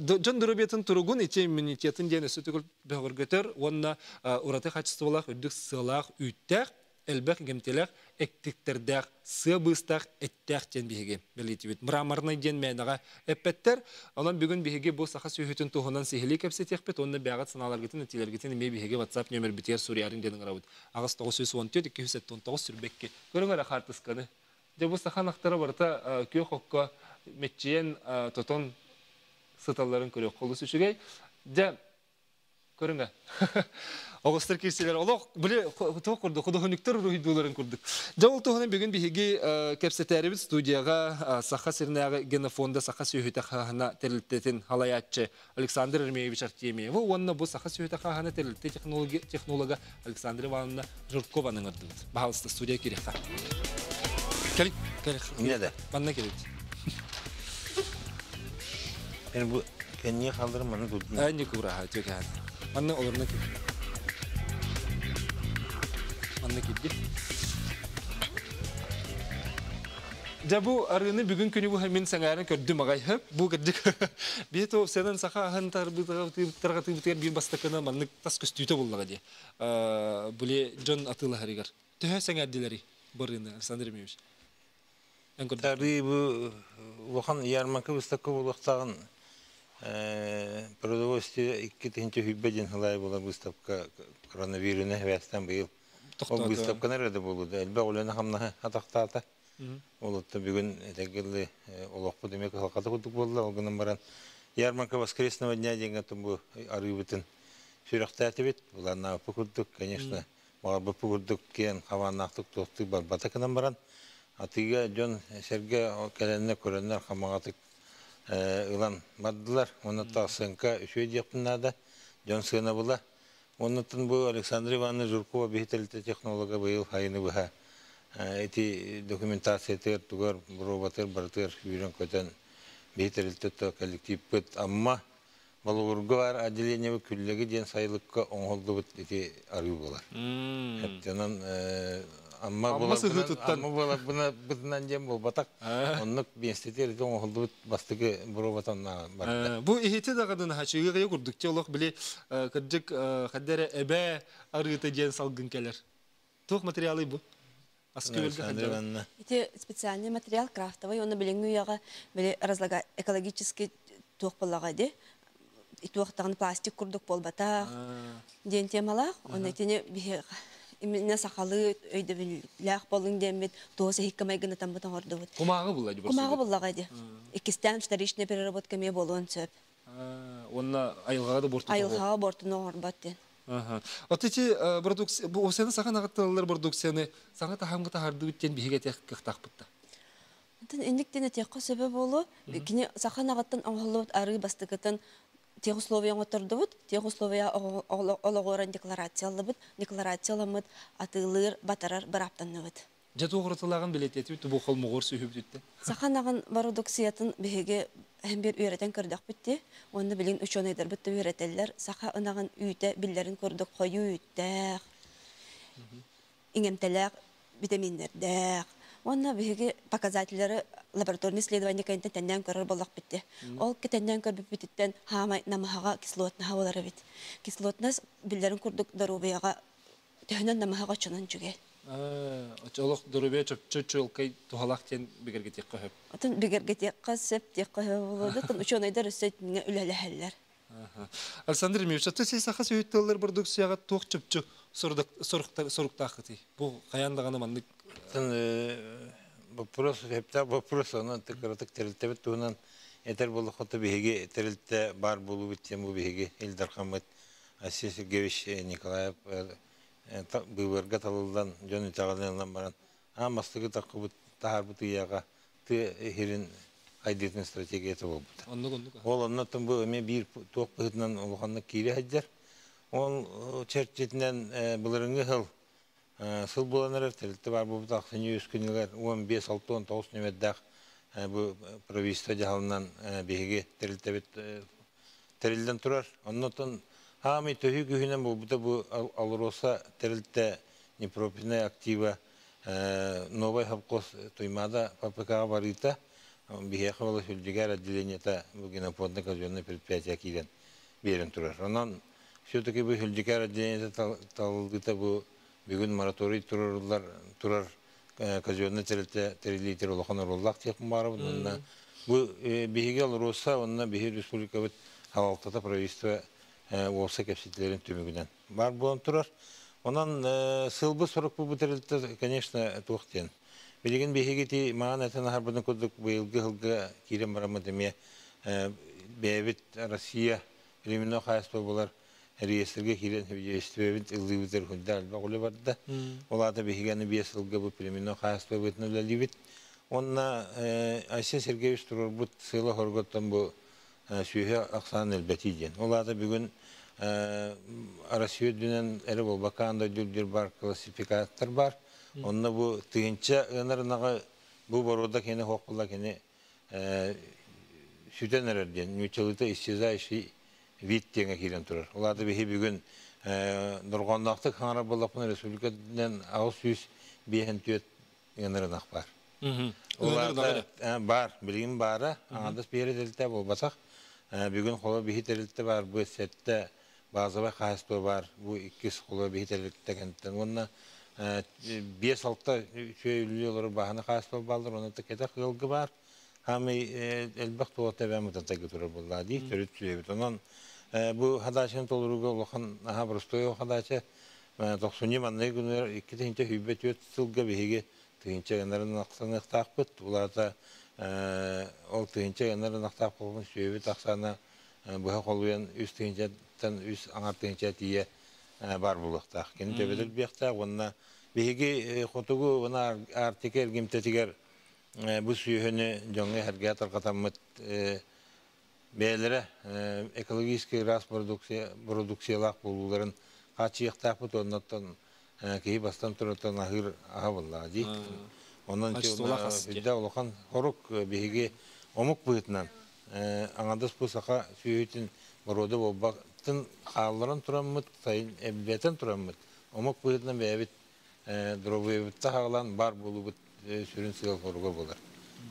S1: Дьон доруобуйатын туругун ити иммунитетын диэн өссө төгүл бөҕөргөтөр уонна ураты хаачыстыбалаах үрдүк сыалаах үүттээх элбэх гэмтэлээх эктиктэрдээх, сыа быыстаах эттээх диэн биһиги бэлиэтиибит. Мраморнай диэн мээнэҕэ эппэттэр. Онон бүгүн биһиги бу саха сүөһүтүн туһунан сиһилии кэпсэтиэхпит уонна бэйэҕит санааларгытын, этиилэргитин эмиэ биһиги WhatsApp нүөмэрбитигэр суруйарын диэн ыҥырабыт. 8 914 279 сүрбэкки. Көрүҥ эрэ хаартысканы. Дьэ бу саха ынахтара барыта күөх окко мэччийэн тотон сыталларын көрүөх олус үчүгэй. Дьэ. Көрүҥэ. Оҕустар киирсилэр олох били туох курдук худуһунуктар уруһуйдууларын курдук. Дьэ ол туһунан бүгүн биһиги кэпсэтээрибит студияҕа Саха сиринээҕи генофонда Саха сүөһүтэ хааһына тэрилтэтин халайааччы Александр Ермеевич Артемьева уонна бу Саха сүөһүтэ хааһына тэрилтэ технолога Александра Ивановна Жиркованы ыҥырдыбыт. Баһаалыста студия кириэххэ. Кэл, кэл.
S7: Не да.
S1: Манна кэлит.
S7: Мен бу кэнниэ халдырым маны дудун.
S1: Әнни кураха төкән. Манна олорна кир. Манна кирди. Дьэ бу арыыны бүгүн күнү бу мин сэҥээрэн көрдүм аҕай хөп бу кырдьык биһи то сенен саха аһын тарҕатыыбытыгар биир бастакына маннык тас көстүүтэ буллаҕа дии били дьон атыылаһарыгар төһө сэҥээрдилэрий бу арыыны Александр Ремьевич эн көрдөххүнэ
S7: Арыы бу улахан ярмарка выставка буолуохтааҕын продовольствие 2020 диэн сылай буолар выставка коронавируһу сибээстээн быйыл ол выставканы эрэ да буолуо элбэх үлэни хамнаһы атахтаата. Ол оттон бүгүн этэгилли олохпут эмиэ кыһалҕата курдук буолла. Ол гынан баран ярмарка воскресного дня диэҥҥэ бу арыыбытын сүрэхтээтибит. Былааннаабыппыт курдук, конечно, баҕарбыппыт курдук киэн хабааннаахтык туохтук барбата гынан баран атыыга дьон сэргэ кэлэннэр көрөннөр хамаҕатык ылан бардылар. Уонна сыаҥка үчүгэй диэхпин наада. Дьон сыанабыла. Оннуттан бу Александра Ивановна Жиркова биһи тэрилтэ технолога быйыл хайыны быһа ити документациятыгар тугар боруобатыгар барытыгар сүүрэн-көтөн биһи тэрилтэ коллективпыт Амма Болугурга баар отделениебыт Күллэги диэн сайылыкка оҥоһуллубут ити арыы буолар. Онон Амма буоларбына бытынан диэн буолбатах. Оннук биэстэтигэр ити оҥоһуллубут бастакы боруобатан барда.
S1: Бу иһити даҕаны наһаа курдук олох били кырдьык ханна эрэ эбээ арыыта диэн салгын кэлэр. Туох материалый бу? Аскүөлгэ ханна?
S8: Ити специальный материал крафтовый, оны билиҥҥи үйэҕэ били разлага экологический туох буоллаҕа ди туохтаҕын пластик курдук буолбатах диэн темалаах. Оны итини биһи именно сахалыы өйдөбүллээх болуҥ диэммит туос иһиккэ майгынатаммыт оҥордубут.
S1: Кумааҕы булла ди.
S8: Кумааҕы буллаҕа ди. Иккистээн вторичная переработка эмиэ буолуон сөп.
S1: Онна айылҕаҕа да борту.
S8: Айылҕаҕа бортуну оҥорбот диэн.
S1: От ити продукция бу осены саха нагатталлар продукцияны саҥа таһамга таһардыбыт диэн биһиги этиэх кыахтаахпытта.
S8: Онтон инник диэн этиэххэ сөбө буолуо. Кини саха наҕаттан оҥоһуллубут арыы бастакытын тех условия оҥоттордубут, тех условия олоҕуран декларацияллыбыт, декларацияламмыт атыылыыр, батарар бырааптанныбыт.
S1: Дьэ туох уратылааҕын билэтиэтибит бу холмоҕор сүһүбүтүттэн.
S8: Саха наҕын бородукциятын биһиги һэм бир үөрэтэн көрдөхпүт дии. Уонна билигин учуонайдарбыт да үөрэтэллэр. Саха ынаҕын үүтэ биллэрин курдук хойуу үүттээх, иҥэмтэлээх витаминнэрдээх. Уонна биһиги показателлары лабораторный исследование кэнниттэн тэннээн көрөр буоллахпыт дии. Ол тэннээн көрбүппүтүттэн хаамай намыһаҕа кислотнаһа буолар эбит. Кислотность биллэрин курдук доруобуйаҕа төһөнөн намыһаҕа оччонон үчүгэй.
S1: Олох доруобуйа чопчу чуолкай туһалаах диэн бигэргэтиэххэ сөп.
S8: Отон бигэргэтиэххэ сөп диэххэ сөп буолуо. Отон учуонайдар өссө итиннэ үлэлэһэллэр.
S1: Александр Ильич, аты сей саха сүһүт тыллар продукцияҕа туох чопчу соруктааххытый? Бу хайаан даҕаны маннык
S7: Вопрос, сөптөөх вопрос, онон кыратык тэрилтэбит туһунан этэр буоллахха биһиги тэрилтэ баар буолуубут диэн бу биһиги Ил Дархаммыт Айсен Сергеевич Николаев быыбарга талыллан дьон итэҕэлин ылан баран аан бастакы таххыбыт таһаарбыт ыйааҕа тыа иһирин хайдыытын стратегията буолбута. Ол оннуттан бу эмиэ биир туох быһыытынан улаханнык киирэ сылдьар. Ол чэрчитинэн былырыҥҥы сыл сыл буолан эрэр тэрилтэ баар буолбут ахсынньы үс күнүгэр 15 69 нүөмэрдээх бу правительство дьаһалынан биһиги тэрилтэбит тэриллэн турар. Оннуттан хаамый төһүү күһүнэн буолбута бу Алроса тэрилтэ непрофильная актива Новый совхоз Туймаада ППК барыыта биһиэхэ буола Сүлдьүгээр отделениета бу генофондный казенный предприятие киирэн биэрэн турар. Онон все-таки бу Сүлдьүгээр отделениета талыллыыта бу бүгүн мораторий турарылар турар казенный тэрилтэ тэриллиитер улахан оруоллаах диэхпин баарабын. Онно бу биһиги Алроса, онно биһи республикабыт халалтата правительство уолса кэпсэтилэрин түмүгүнэн бар буолан турар. Онон сылбы сорукпу бу тэрилтэ, конечно, туох диэн. Билигин биһиги ти маан этен аһарбытын курдук быйылгы сылга киирэн бараммыт эмиэ бэйэбит Россия племенной хаһайыстыба буолар. Реестрге киирэн хөдьөстүбэбит ыллыыбытыр хүндэ алба улы барда. Олата биһигени бес сылга бу племенно хаастыбытын үлэлибит. Онна Айсен Сергеевич турурбут сыла хорготтан бу сүйе аксан элбети диэн. Олата бүгүн Россия дүнен эре болбакан да дүрдүр бар классификатор бар. Онна бу тыгынча ынарынага бу борода кени хоккула кени сүтен эрер диэн нючалыта исчезающий вид диэҥэ киирэн турар. Олата биһи бүгүн нургоннаахтык хаҥара боллаппын республикадан 654 ынарынах бар. Олата бар, билигин баара, аңадас биэри терилте болбасак, бүгүн холо биһи терилте бар, бу сетте базовый хаһыспы бар, бу иккис холо биһи терилте кенттен. Онна 5-6 сүйөлү олор баһаны хаһыспы балдар, оны текете кылгы бар. Хами элбэх туота бәм утантайгы турар булла ди, төрүт сүйөбүт. Онон бу хадачын толуруга улахан аха простой хадачы 90 маннай күннер 2 тыһынча 24 сылга биһиги тыһынча гынарын аксаныктаакпыт. Уларта ол тыһынча гынарын актаак болгон сүйөбүт аксана быха колуян 3 тыһынчаттан 3,5 тыһынча тие бар булуктаах. Кини төбөтөл биэхтаах, онна биһиги хотугу уна Арктика эргимтетигер бу сүйөһөнү жоңго херге таркатаммыт бээлере экологический рас продукция продукциялаах болууларын качыяктаакпыт, оннотон киһи бастан турутан ахыр аха болла ди. Онон хүддэ улахан хорук биһиги омук быытынан аңадас бу саха сүйүтүн бороду болбактын хаалларын тураммыт, сайын эббетен тураммыт. Омук быытынан бэбит дробуйбутта хаалан бар болубут сүрүн сыгал хоруга болар.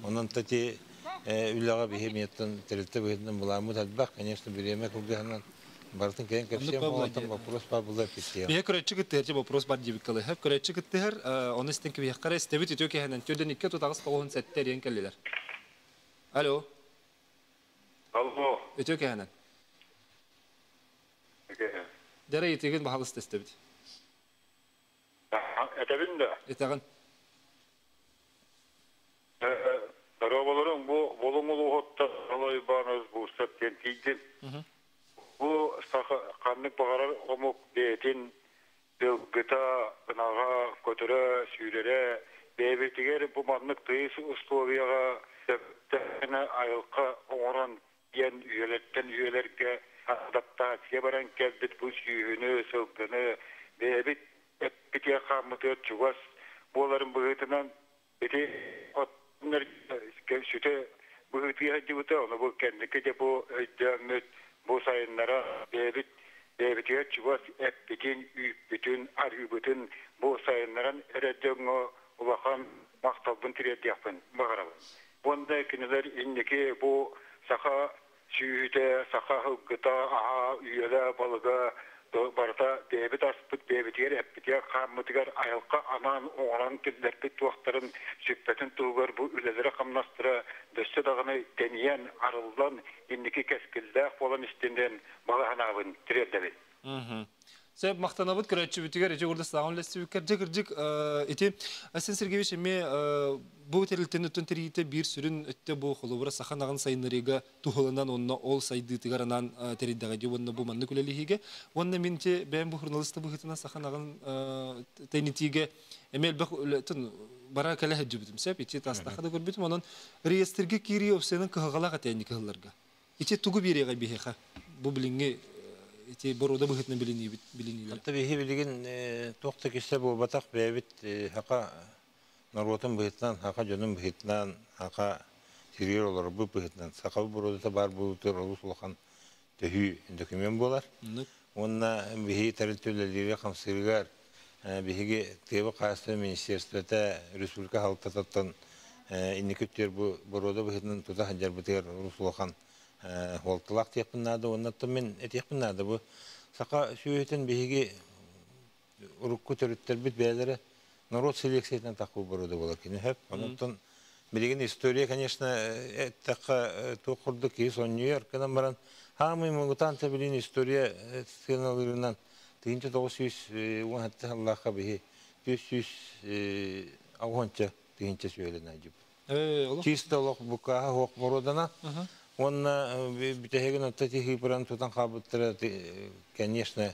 S7: Онон тати үллага биһи миеттен терилте быытынан буламыт албак, конечно, биреме кылгыһынан бартын кайын кепсиям болотон вопрос бар була питтия.
S1: Бие көрөчү кыттыһар вопрос бар дибик кылы. Хеп көрөчү кыттыһар, оны истен киби яккара истебит үтө кehenen төдөн 2 тутагыс тогун сеттер ен келлилер. Алло.
S9: Алло.
S1: Үтө кehenen. Дере итеген бахалыс тестебит.
S9: Этебин да.
S1: Этеген.
S9: Дарабаларың бу болуңул ухотта алай баныз бу сәттен тиидин. Бу каннык багарар омук бетин дылгыта ынага көтөрө сүүрере бэбитигер бу маннык тыйыс условияга сәптәне айылка оңорон диэн үйелеттен үйелерге адаптация баран келбит бу сүүһүнү сылгыны бэбит эппите хаммыты чугас буоларын быһытынан ити оттунар сүтэ быһытыа дибыта ону бу кэнники де бу өйдөммүт бу сайыннара бэбит бэбитигэ чугас эппитин үүппүтүн арыыбытын бу сайыннаран эрэддөҥҥө улахан махталбын тириэрдиэхпин баҕарабын. Бонда кинилер инники бу саха сүүһүтэ, саха хылгыта, аха үйэлэ балыга барыта бэбит аспыт бэбитигэр эппитигэр хааммытыгар айылка анаан оҥорон киллэрпит туохтарын сүппэтин туһугар бу үлэлэри хамнастыра дөссө даҕаны тэнийэн арыллан инники кэскиллээх буолан истинен балаһанаабын тириэрдэбин.
S1: Сөп, мактанабыт көрөччүбүтүгэр эжи урда сагын лестибикер жыгыржык ити Асен Сергеевич эме бу терилтен өттөн терийте бир сүрүн өттө бу холобура саха нагын сайыннарыга тухуланан онно ол сайдыытыгар анан териддага ди онно бу манны күлелиһиге онно мен те бэм бу журналиста быхытына саха нагын тайнитиге эмел бэх тун бара кэлэ хаджыбытым сеп ити тастаха да көрбүтүм, онон реестрге кири опсенин кыһагалага тээни кыһылларга ити тугу бирега биһеха бу билиңи ити борода быһытна билинибит билинилер.
S7: Ата биһи билигин туохта киссе буолбатах бэбит хака народун быһытынан, хака дьонун быһытынан, хака сиргер олор бу быһытынан саха бородата бар булутур олус улахан төһүү документ буолар. Онна биһи тэрилтүүлэлири хамсырыгар биһиги тыаба хаастыба министерствота республика халтататтан инники өттүөр бу борода быһытынан тута ханжарбытыгар олус улахан хуолталаах тиэхпин наада. Оннаттан мен этиэхпин наада, бу саха сүүһүтүн биһиги урукку төрүттербит бээлere народ селекциятынан такуу борода болар кини хөп. Онтон билигин история, конечно, эттэхэ туох курдук киһи сонньуйар кынан баран хаамый мугутаан билин история сыаналыырынан 1917 аллаха биһи 460 тыһынча сүөлен ажып. Чисто олох букаха хуох бородана. Онна бүтәһеген отта тихи пыран тутан кабыттыра, конечно,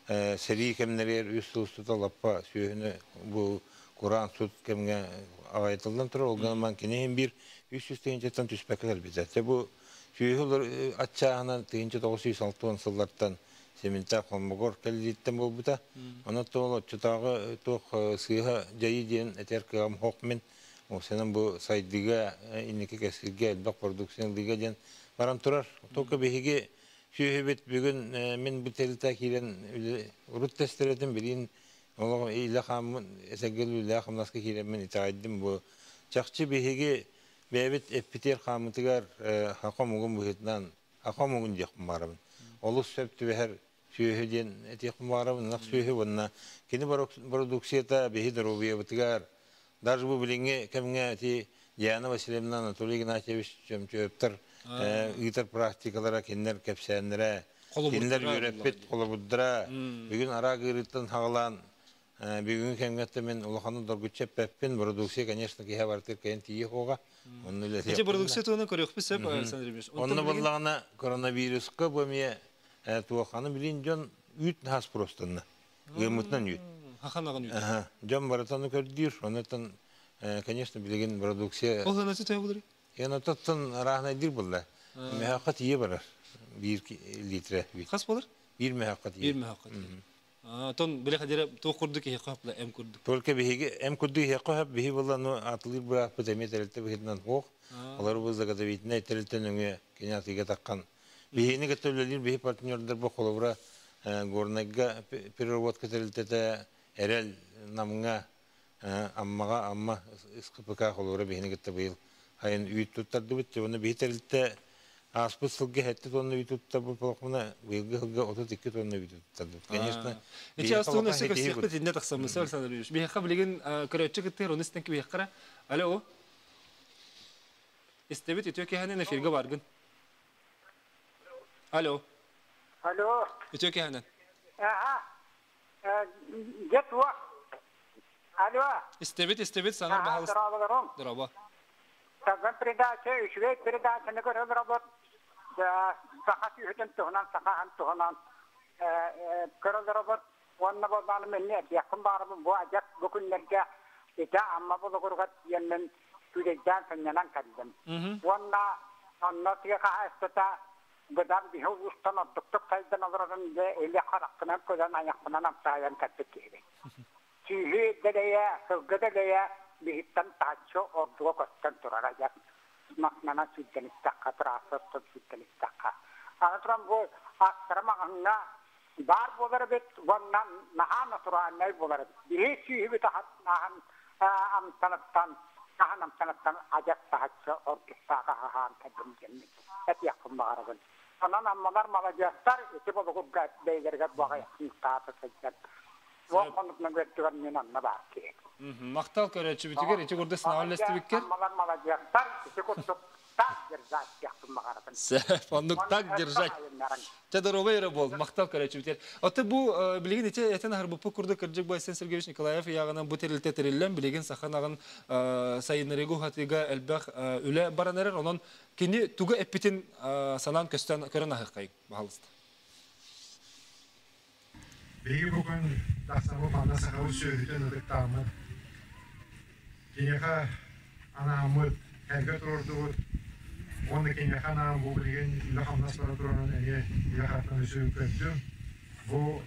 S7: сери кемнерер үс сыл лаппа сүйөһүнө бу Куран суд кемге агайтылдан тура олган ман кинеһин бир 300 тыһынчаттан түспәкелер бит. Те бу сүйөһүлөр атчаһынан тыһынча 960 сыллартан семинта холмогор келлиттен болбута. Аны тоол чутагы туох сыыха жайы диэн этер кыгам хокмен. О сенен бу сайдыга инники кесилге элбэх продукцияны диэн баран турар. Только биһиги сүйөһүбүт бүгүн мен бу телта киирен урут тестеретин билин олоҕ илэ хаммын эсэгел үлэ хамнаска киирэммин итаайдым бу чахчы биһиги бэйэбит эппитер хаамытыгар хакомугун быһытынан хакомугун диэхпин барабын. Олус сөп түбэһэр сүйөһү диэн этиэхпин барабын ынах сүйөһү уонна кини продукцията биһи доруобуйабытыгар даже бу билиҥҥи кэмҥэ ти Диана Васильевна, Анатолий Игнатьевич Чөмчөөптөр ыытар практикалара кинилэр кэпсээннэрэ кинилэр үөрэппит холобурдара бүгүн ара гырыттан хагалаан бүгүн кэмҥэ мен улаханы доргучча пеппин продукция, конечно, киһи бартыр кэйэн тиийэ хоға. Онну
S1: Эти продукция туһунан көрүөхпүт сөп, Александр Ильич.
S7: Онно боллаҕына коронавируска бу эмиэ туоханы билин дьон үүт хас простанна. Гымытынан үүт.
S1: Хаханагын үүт.
S7: Дьон барытаны көрдүүр. Оннотон, конечно, билигин продукция.
S1: Ол ханасы төһө булар?
S7: Яна тоттон раахнайдыр булла. Мехакка тие барар. 1 литре.
S1: Хас болар?
S7: Бир мехакка тие.
S1: Бир мехакка тие. Тон биле хадера то курдук хе хапла эм курдук.
S7: Только биһиги эм курдук хе хап биһи булла, но атлы бирак бу теме терелте бихитнан хох. Алар бу заготовительный терелтен өңө кеня тиге таккан. Биһини көтөлөлөр биһи партнердер бу холобура горнайга переработка терелтете эрел намга аммага амма СКПК холобура биһини кытта быйыл хайын үйт туттарды бит. Оны биһи терелте аспыт сылгы хетти тонна үйт туттар бу полокмуна быйылгы хылга 32 тонна үйт туттарды. Конечно.
S1: Эти астуны өсө көстөкпүт инне тахсамысы Александр Ильич. Биһиэхэ билигин көрөөччү кыттыр, оны истен биһиэхэ. Алло. Истебит үтүө киһэнэн эфирге баргын. Алло.
S10: Алло.
S1: Үтүө киһэнэн.
S10: Аха. Жетуа. Алло.
S1: Истебит, истебит, саңар баһалыс.
S10: Здорово.
S1: Здорово.
S10: Саган передача, үчүгэй передачаны көрөр робот. Саха сүүһүтүн туһунан, сахахан туһунан көрөр робот. Онна болбаны мен не якын барыбын бу ажак бу күннерге ите амма булугургат диэнмен күдейдән сыннанан кэлдим. Онна онно тиге хаастата быдан биһи устан ордуктук сайдан олорон де эле хараккынан көдөн аяқпынан амсаайан каттык киһи. Сүүһү дэлэйэ, сылгы дэлэйэ биһиттэн тааччы ордуга көстөн турар ажак. Макнана сүдден истакка, трассаттан сүдден истакка. Аны туран бу астырамаҕыҥҥа бар болар бит, оннан наһаа натуральнай болар бит. Биһи сүүһү бит наһан амтанаттан, наһан амтанаттан ажак таһаччы ордуктааха хаһаан кэддим диэммит. Эт яқын бағарабын. Онон аммалар маладьыастар ити болугурга бэйлерге буаға яқын тааты сылдьан. Ол конутунан көрдүгэр мен анна баар киһи.
S1: Мактал көрөөчү бүтүгер, ити курдук сынааллестибиккер.
S10: Аммалар маладьыастар ити курдук так держать яқын бағарабын.
S1: Оннук так держать. Те здоровый эрэ бол, мактал көрөөчү бүтер. Оты бу билигин ити этен харбыппы курдук кырдьык бу Айсен Сергеевич Николаев ягынан бу терилте териллен билигин саханагын сайыннарыгу хатыга элбэх үлэ баран эрэр. Онон кини туга эппитин санаан көстөн көрөн ахыккай баһалыста.
S11: Биһиги бүгүн тахсабы манна сахабыт сүөһүтүн ытыктааммыт. Киниэхэ анааммыт, эргэ турордубут. Уонна киниэхэ анаан бу билигин үлэ хамнас бара турарын эмиэ илэ хаттан өсө көрдүм. Бу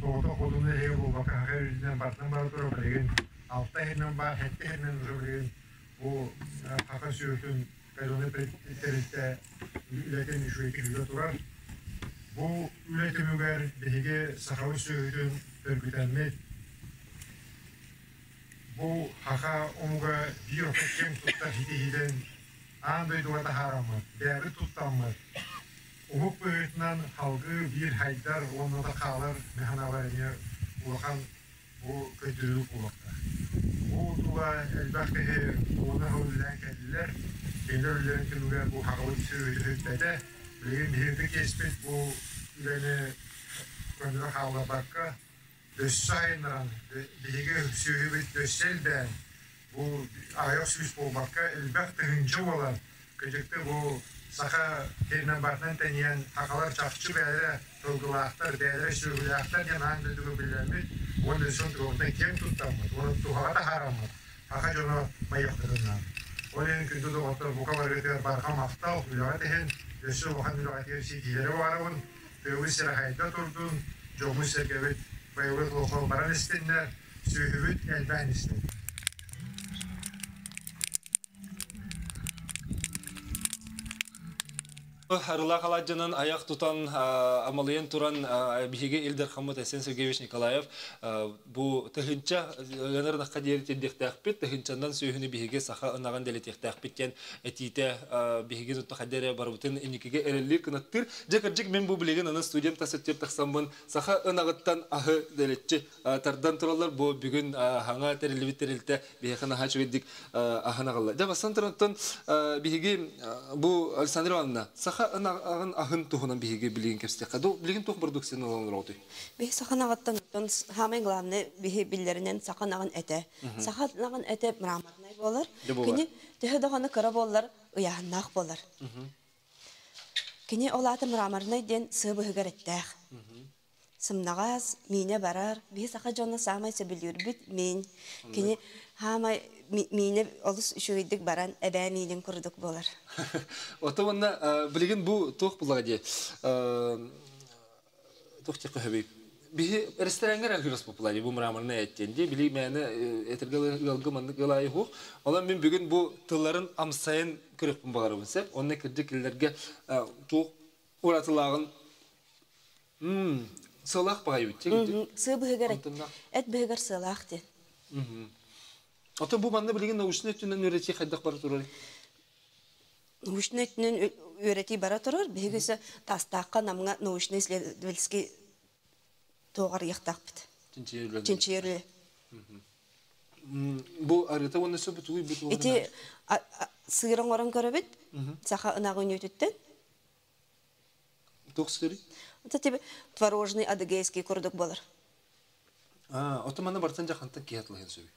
S11: тоҕото хотуну эһиги буолбакка хаха үрдүнэн бартан бара турар билигин алта иһинэн баар, сэттэ иһинэн уже билигин бу хаха сүөһүтүн казенный тэрилтэ үлэтин үчүгэйдик үлэ турар. Бу үлэ түмүгэр биһиги сахабыт сүөһүтүн төргүтэммит. Бу хаха омуга биир охто кэм туттар хитиһитен аан дойдуга таһаараммыт, бэйэбит туттаммыт. Уһук быһыытынан халгыы биир хайдар уонна да хаалар механалар эмиэ улахан бу көйдөрүлүк буолуохтаах. Бу тула элбэх киһи уона сыл үлэлээн кэллилэр. Кинилэр үлэлэрин түмүгэр бу хахабыт сүөһүтэ сүппэтэ. Билигин биһиги киэспит бу үлэни көннөрө хаалларбакка өссө айыннаран биһиги сүөһүбүт өссө элбээн бу аҕыйах сүүс буолбакка элбэх тыһыынча буолан кыдьыкты бу Саха сиринэн барытынан тэнийэн, сахалар чахчы бэйэлэрэ сылгылаахтар, бэйэлэрэ сүөһүлээхтэр диэн аан дойдуга биллэммит уонна өссө онтукабытынан киэҥ туттаммыт уонна туһаҕа таһаараммыт саха дьоно байыахпытын наада. Ол иһин күндү доҕоттор, бука барыгытыгар барҕа махтал, үлэҕит иһин, өссө улахан үлэҕитигэр ситиһиилэри баҕарабын, тыабыт сирэ хайда турдун, дьоммут-сэргэбит байылыат олоххо баран истиннэр, сүөһүбүт элбээн истин.
S1: Арылаах алаадьынан аяқ тутан, амалыйан туран биһиги Ил Дархаммыт Айсен Сергеевич Николаев бу тыһыынча ыанар ынахха диэри тирдиэхтээхпит, тыһыынчанан сүөһүнү биһиги саха ынаҕын дэлэтиэхтээхпит диэн этиитэ биһиги тутта хайда эрэ барыбытын инникигэ эрэллиир кынаттыыр. Дьэ кырдьык мин бу билигин аны студиям тас өттүгэр тахсаммын саха ынаҕыттан аһы дэлэччи тардан тураллар. Бу бүгүн хаҥа тэриллибит тэрилтэ биһиэхэ наһаа үчүгэйдик аһын аҕалла. Дьэ бастан туран биһиги бу Александра Ивановна саха ынаҕын аһын туһунан биһиги билигин кэпсиэххэ. Ду билигин туох продукцияны ылан олороҕутуй?
S8: Биһи саха ынаҕыттан оттон самое главное биһи биллэринэн саха ынаҕын этэ. Саха ынаҕын этэ мраморнай буолар. Кини төһө даҕаны кыра буоллар ыйааһыннаах буолар. Кини ол аата мраморнай диэн сыа быһыгар эттээх. Сымнаҕас, миинэ барар. Биһи саха дьоно саамай сөбүлүүрбүт миин. Кини хаамай миинэ олус үчүгэйдик баран эбээ миинин курдук буолар.
S1: Ото уонна билигин бу туох буллаҕа дии туох диэххэ сөбүй биһи рестораҥҥа эрэ аһыырас популярный бу мраморный эттиэн дии били мээнэ этэргэ ыалга маннык ыал аайы суох онон мин бүгүн бу тылларын амсайан көрүөхпүн баҕарабын сөп онно кырдьык кинилэргэ туох уратылааҕын Сыалаах баҕайыбыт дии.
S8: Сыа быһыгар эт быһыгар сыалаах диэн.
S1: Ото бу манна билигин научнай өттүнэн үөрэтии хайдах бара турар?
S8: Научнай өттүнэн үөрэтии бара турар. Биһиги өссө Таастаахха Намҥа научно исследовательский туоҕар ыйыахтаахпыт. Чинчийэр үлэ.
S1: Бу арыта уонна сөп тугуй бу
S8: Ити сыыр оҥорон көрөбүт. Саха ынаҕы үнүүтүттэн.
S1: Туох сырый?
S8: Это тебе творожный адыгейский курдук болар.
S1: А, ото манна бартан жахантан киһи атылаһын сөбүй?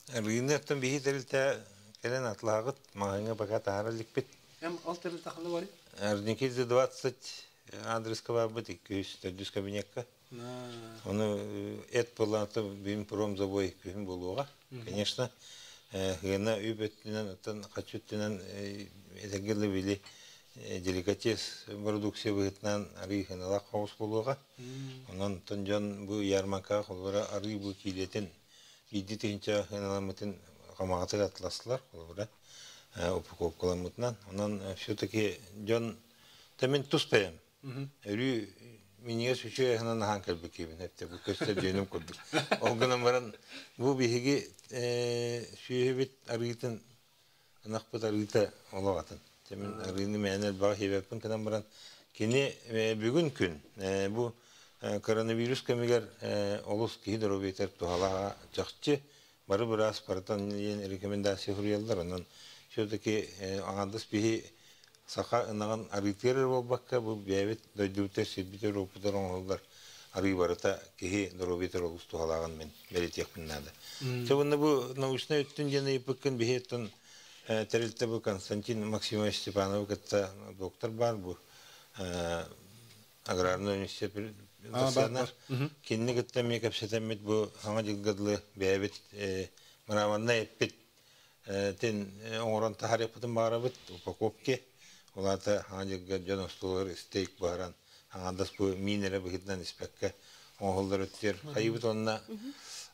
S7: Рынок биһи тэрилтэ кэлэн атлааҕыт маҕаһыыҥҥа пока таһара иликпит.
S1: Эм ол тэрилтэ ханна барый?
S7: Орджоникидзе 20 адреска барбыт 204 кабинекка. Ону эт буоллаҕына бүгүн промзабой күһүн буолуоҕа. Конечно, хыана үп өттүнэн, оттон хаччы өттүнэн этэргэ дылы били деликатес продукция быһыытынан арыы хыналаах хоҕус буолуоҕа. Онон оттон дьон бу ярмаркаҕа холобура арыы бу киилэтин биирдии тыһыынча хыаналаммытын хамаҕатык атластылар холобура упаковкаламмытынан. Онон все-таки дьон та мин тус бэйэм Өрүү минньигэс үчүгэй аһынан аһаан кэлбит киһибин эптэ бу көстөр дьүөнүм курдук. Ол гынан баран бу биһиги сүөһүбүт арыытын ынахпыт арыыта олох атын. Мин арыыны мээнэ элбэҕи сиэбэппин гынан баран кини бүгүн күн бу коронавирус кэмигэр олус киһи доруобуйатыгар туһалааҕа чахчы бары быраас барытын диэн рекомендация суруйаллар. Онон все-таки аҥардас биһи саха ынаҕын арыытыгар эрэ буолбакка, бу бэйэбит дойдубутугар сирбитигэр уоппутугар оҥоһуллар арыы барыта киһи доруобуйатыгар олус туһалааҕын мин бэлиэтиэхпин наада. Чэ уонна бу научнай өттүн диэн ыйыппыккын биһи оттон тэрилтэ бу Константин Максимович Степановы кытта доктор баар бу аграрный университет доцена. Кинини кытта эмиэ кэпсэтэммит бу саҥа дьылга дылы бэйэбит мраморнай эппит тин оҥорон таһаарыахпытын баҕарабыт упаковки. Ол аата саҥа дьылга дьон остуолугар стейк буһаран аҥаардас бу миин эрэ быһыытынан испэккэ оҥоһуллар өттүгэр хайыбыт уонна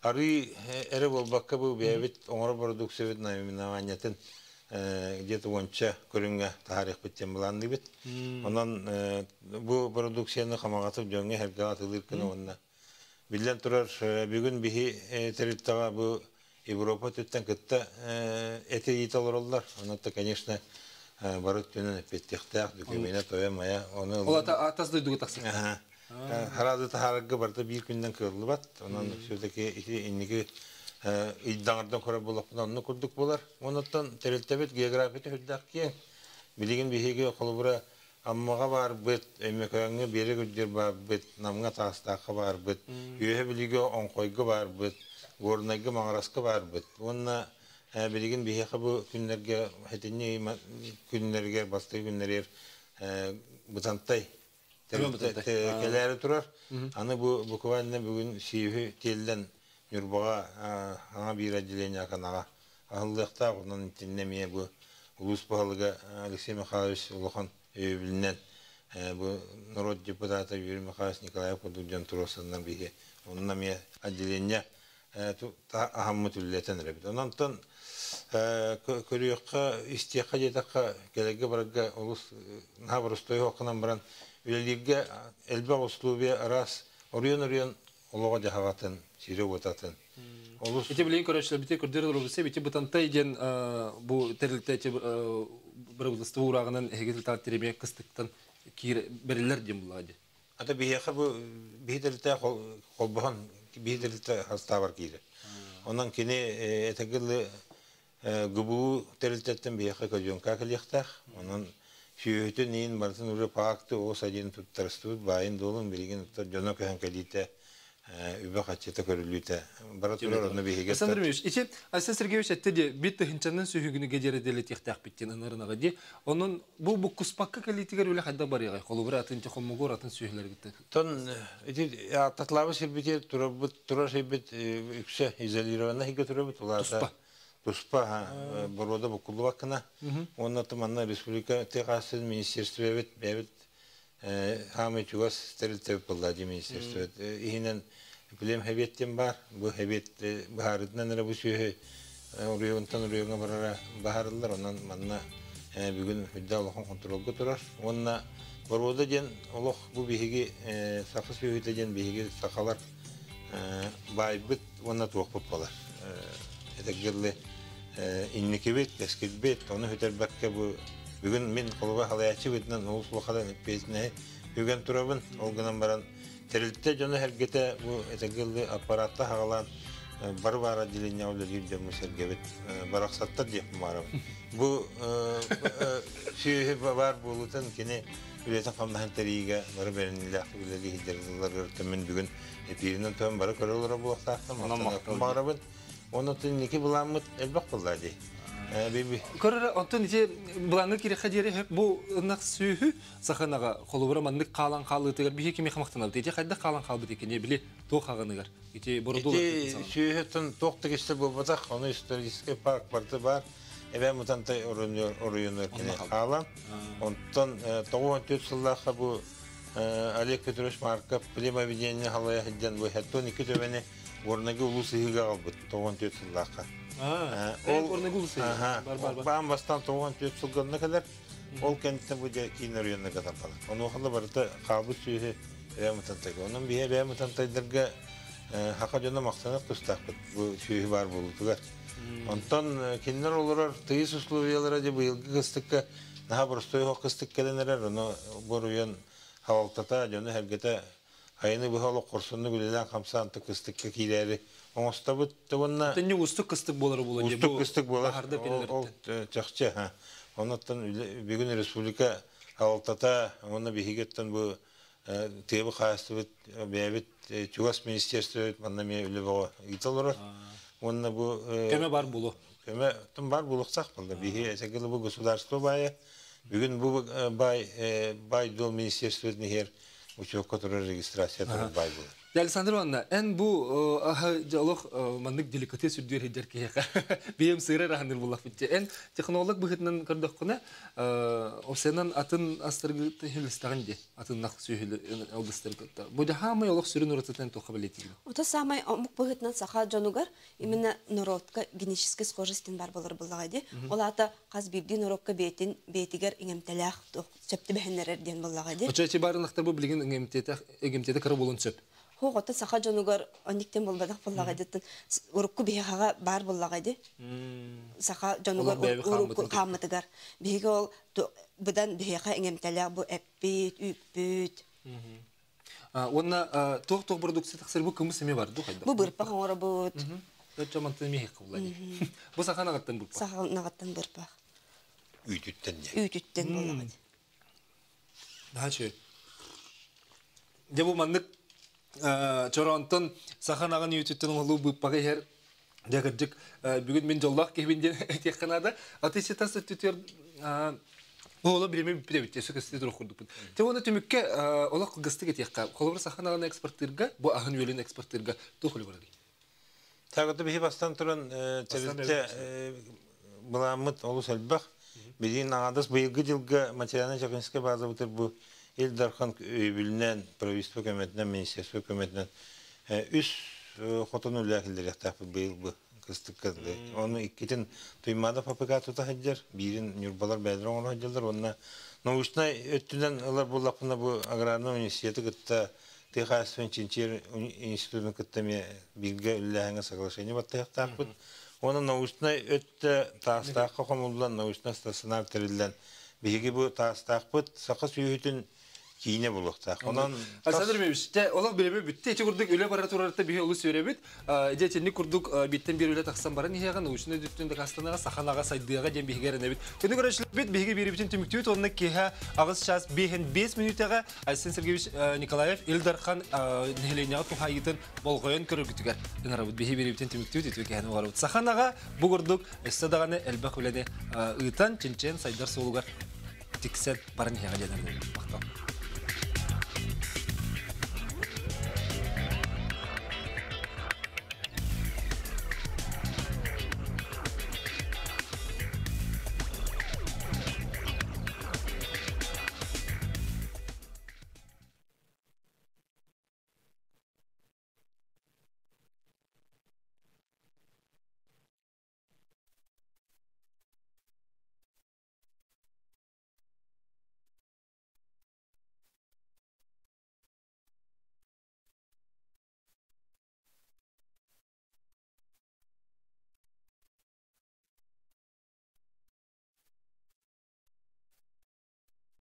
S7: арыы эрэ буолбакка бу бэйэбит оҥорор продукциябыт наименованиетын где-то уонча көрүҥҥэ таһаарыахпыт диэн былаанныыбыт. Онон бу продукцияны хамаҕатык дьоҥҥо-сэргэҕэ атыылыыр гына уонна биллэн турар бүгүн биһи тэрилтэҕэ бу Европа өттүттэн кытта этириитэ олороллор. Онон конечно бары өттүнэн эппиэттиэхтээх докумена тойо мая
S1: оны Ол ата тас дойдуга тахсар.
S7: Хараады таһаарарга барыта биир күннэн кыаллыбат. Онон все-таки ити инники ыйдаҥардан көрөр буоллахпына оннук курдук буолар. Онуттан тэрилтэбит географията сүрдээх киэҥ. Билигин биһиги холобура Аммаҕа баарбыт, Өймөкөөҥҥө Биэрэ Күрдьэр баарбыт, Намҥа Таастаахха баарбыт, Үөһэ Бүлүүгэ Оҥхойго баарбыт, Горнайга Маҥыраска баарбыт. Уонна Билигин биһиэхэ бу күннэргэ хэтинни күннэргэ басты күннэрер Бытантай кэлээри турар. Аны бу буквально бүгүн сиүһү тиэллэн Ньурбаҕа аңа биир отделение канаҕа аһыллыахтаах. Онон итиннэ эмиэ бу улуус баһылыга Алексей Михайлович улахан өйөбүлүнэн бу народ депутата Юрий Михайлович Николаев курдук дьон туруорсаннар биһи онно эмиэ отделение аһаммыт үллэтэн эрэбит. Онон көрүөххэ, истиэххэ диэтэххэ, кэлэргэ барарга олус наһаа боростуой хоққынан баран үлэлииргэ элбэх условия араас оруйон-оруйон олоҕо дьаһаҕатын, сире уотатын. Олус
S1: Ити билигин көрөөччүлэрбитигэр көрдөрөр олорбут ити Бытантай диэн бу тэрилтэ ити бырабыыталыстыба уурааҕынан эһиги тилтаҕыт эмиэ кыстыктан киир бэриллэр диэн буллаҕа дии.
S7: Ата биһиэхэ бу биһи тэрилтэ холбоһон биһи тэрилтэ хастаабар киирэр. Онон кини этэгилы ГБУ тэрилтэттэн биһиэхэ көдьүөҥкаа кэлиэхтээх. Онон сүөһүтүн иин барытын уже паакты оҕус один туттарыстыбыт баайын дуолун билигин дьоно көһөн кэлиитэ үбэ хаччыта көрүлүүтэ бара турар онно биһиги
S1: Александр Ильич, ити Айсен Сергеевич этте ди бит тыһынчаннан сүһүгүнүгэ диэри делетиэхтээхпит диэн ынырынаҕа ди. Онон бу буккуспакка кэлиитигэр үлэ хайда барыаҕай? Холобура атын хоммугур атын сүһүлэргитте.
S7: Тон ити аттатлаабы сирбитигэр турарбыт турар сирбит үксэ изолированный хигэ турабыт улаата туспа боруода буккуллубаккына уонна манна республика тыа министерствебит бэбит хаамый чугас тэрилтэбит буолла министерствебит иһинэн плем хэбиэттен бар бу хэбиэт баһарытынан эрэ бу сүөһү уруйунтан уруйуҥа барара баһарыллар. Онон манна бүгүн хүддэ олохон контролга турар. Уонна боруода диэн олох бу биһиги саха сүөһүтэ диэн биһиги сахалар байбыт уонна туохпут болар. Этэгилли инникибит, кэскилбит, ону хүтэрбэккэ бу бүгүн мин холуба халаячы бытынан олус улахадан эппиэтинэһи бүгэн турабын. Ол гынан баран тэрилтэ дьоно эргете бу этэгилли аппаратта хагалаан бары баар отделение үлэлиир дьомму сэргэбит барахсаттар диэх барам. Бу сүөһү бар буолутан кини үлэтин хамнаһын тэрийигэ бары бэринилээх үлэлии хиддерлар мен бүгүн эпиринен төөн бары көрөлөрө буолуохтаахтан мактанабын. Онон ники буламмыт элбэх булла ди. Биби
S1: Көрөр онтон ити былаңы кирэхэ диэри хөп бу ынах сүүһү саханаға холобура маннык хаалан хаалыытыгар биһи кими хамахтанабыт. Ити хайдах хаалан хаалбыт икини били туох хаҕыныгар. Ити бородула
S7: Ити сүөһүттэн туох тигисте буолбатах, ону исторический парк барты бар. Эбэ мутантай оройонор кини хаалан. Онтон 94 сыллаахха бу Олег Петрович Марков племобъединение халая хидден бу хеттон iki төбени Горнаги улус ыһыга албыт 94 сыллаахха.
S1: Ол Горнаги улус ыһыга. Бар бар бар.
S7: Баан бастан 94 сылганна кэлэр. Ол кэнниттэн бу дьэ киин оройонна катарбала. Ону хала барыта хаалбыт сүөһү эбэ мутантайга. Онон биһи эбэ мутантайдарга хака дьоно махтанар тустаахпыт бу сүөһү бар буолутугар. Онтон кинилэр олорор тыйыс условиялара дьэ быйылгы кыстыкка наһаа боростуой хоқ кыстык кэлэн эрэр. Ону боруйан халалтата дьону эргете айыны быһа олох хорсунну үлэлээн хамсаан кыстыкка киирээри оҥостобут уонна
S1: Төннү устук кыстык болары була
S7: ди. Устук кыстык болар. Ол чахчы. Оннуттан бүгүн республика халалтата онно биһигеттен бу тыабы хаастыбыт бэйэбит чугас министерствобит манна эмиэ үлэ бөҕө ыыталлар. Уонна бу
S1: Көмө бар булу.
S7: Көмө тым бар булуксак булду. Биһи эсэгил бу государство баайы. Бүгүн бу бай бай дол министерствотун иһэр учетка турар регистрация турар бай булар.
S1: Александр Ивановна, эн бу олох маннык деликатес үрдүөр хиддер киһиэхэ биэм сыырар аһаныр буллах битте. Эн технолог быһытынан көрдөххүнэ, осенан атын астыргы хилистагын ди, атыннах сүйүлү областыргы. Бу да хамай олох сүрүн уратытын тоха билетигин.
S8: Ото самай омук быһытынан саха дьонугар именно народка генетической схожестин бар болар буллаҕа ди. Ол ата хас биирдии народка бээтин бээтигэр иҥэмтэлээх сөптү бэһиннэрэр диэн буллаҕа ди.
S1: Очо эти барынахтар бу билигин иҥэмтете кыра болун сөп.
S8: Хоҕото саха дьонугар ониктен болбатах буллаҕа диттен урукку биһиэхэҕэ баар буллаҕа ди. Саха дьонугар
S1: Олох бэйэби
S8: урукку
S1: хааммытын
S8: хааммытыгар. Биһиги ол быдан биһиэхэ иҥэмтэлээх бу эппит, үүппүт.
S1: Уонна туох-туох продукция тахсар бу кымыс эме бар ду хайда.
S8: Бу бырпах оҥоробут.
S1: Өчө мантын миһик кылла ди. Бу саха нагаттан бырпах.
S8: Саха нагаттан бырпах.
S7: Үүтүттэн не.
S8: Үүтүттэн буллаҕа ди.
S1: Дачы. Дьэ бу маннык чороонтон саха наган үүтүттэн оҥолуу быппаҕы иһэр Дьэ кырдьык бүгүн мин дьоллоох киһибин диэн этиэххэ наада. Аты ситас өттүтүгэр Ола биреме бүппүт эбит, өссө көстө турух курдукпут. Те оны түмүккэ олох кылгастык этиэххэ, холобур саха ынаҕын экспортыырга, бу аһын үөлүн экспортыырга туох үлэ барарый?
S7: Тагыты биһи бастан туран тэрилтэ былааммыт олус элбэх. Билигин аҥаардас быйылгы дьылга материально-техническэй базабытыр бу Ил Дархан өйөбүлүнэн, правительство көмөтүнэн, министерство көмөтүнэн үс хотон үлэ киллэриэхтээхпит быйыл бу кыстыкка. Ону иккитин Туймаада ФПК тута сылдьар, биирин Ньурбалар бэйэлэрэ оҥоро сылдьаллар уонна научнай өттүнэн ылар буоллахпына бу аграрнай университеты кытта тыа хаһаайыстыбатын чинчийэр институтун кытта эмиэ бииргэ үлэлээһиҥҥэ соглашение баттыахтаахпыт. Уонна научнай өттө Таастаахха хомуллан, научнай стационар тэриллэн, биһиги бу Таастаахпыт саха сүөһүтүн киинэ буолуохтаах. Онон
S1: Александр Ильич, дьэ, олох бирэми бүттэ. Ити курдук үлэ бара турарыта биһи олус үөрэбит. Дьэ, итинник курдук биттен биир үлэ тахсан баран иһиэҕэ, научнай өттүн дакаастаныаҕа, саха аҕа сайдыаҕа диэн биһиги эрэнэбит. Күнү көрөөччүлэрбит биһиги биирибитин түмүктүүт уонна киэһэ 8 час 5 мүнүүтэҕэ Айсен Сергеевич Николаев Ил Дархан нэһилиэнньэҕэ туһаайыытын болҕойон көрөргүтүгэр ыҥырабыт. Биһи биирибитин түмүктүүт үтүө киэһэни оҕоробут. Саха аҕа бу курдук өссө даҕаны элбэх үлэни ыытан, чинчийэн сайдар суолугар тиксэн баран иһиэҕэ диэн эрэнэбит. Махтал.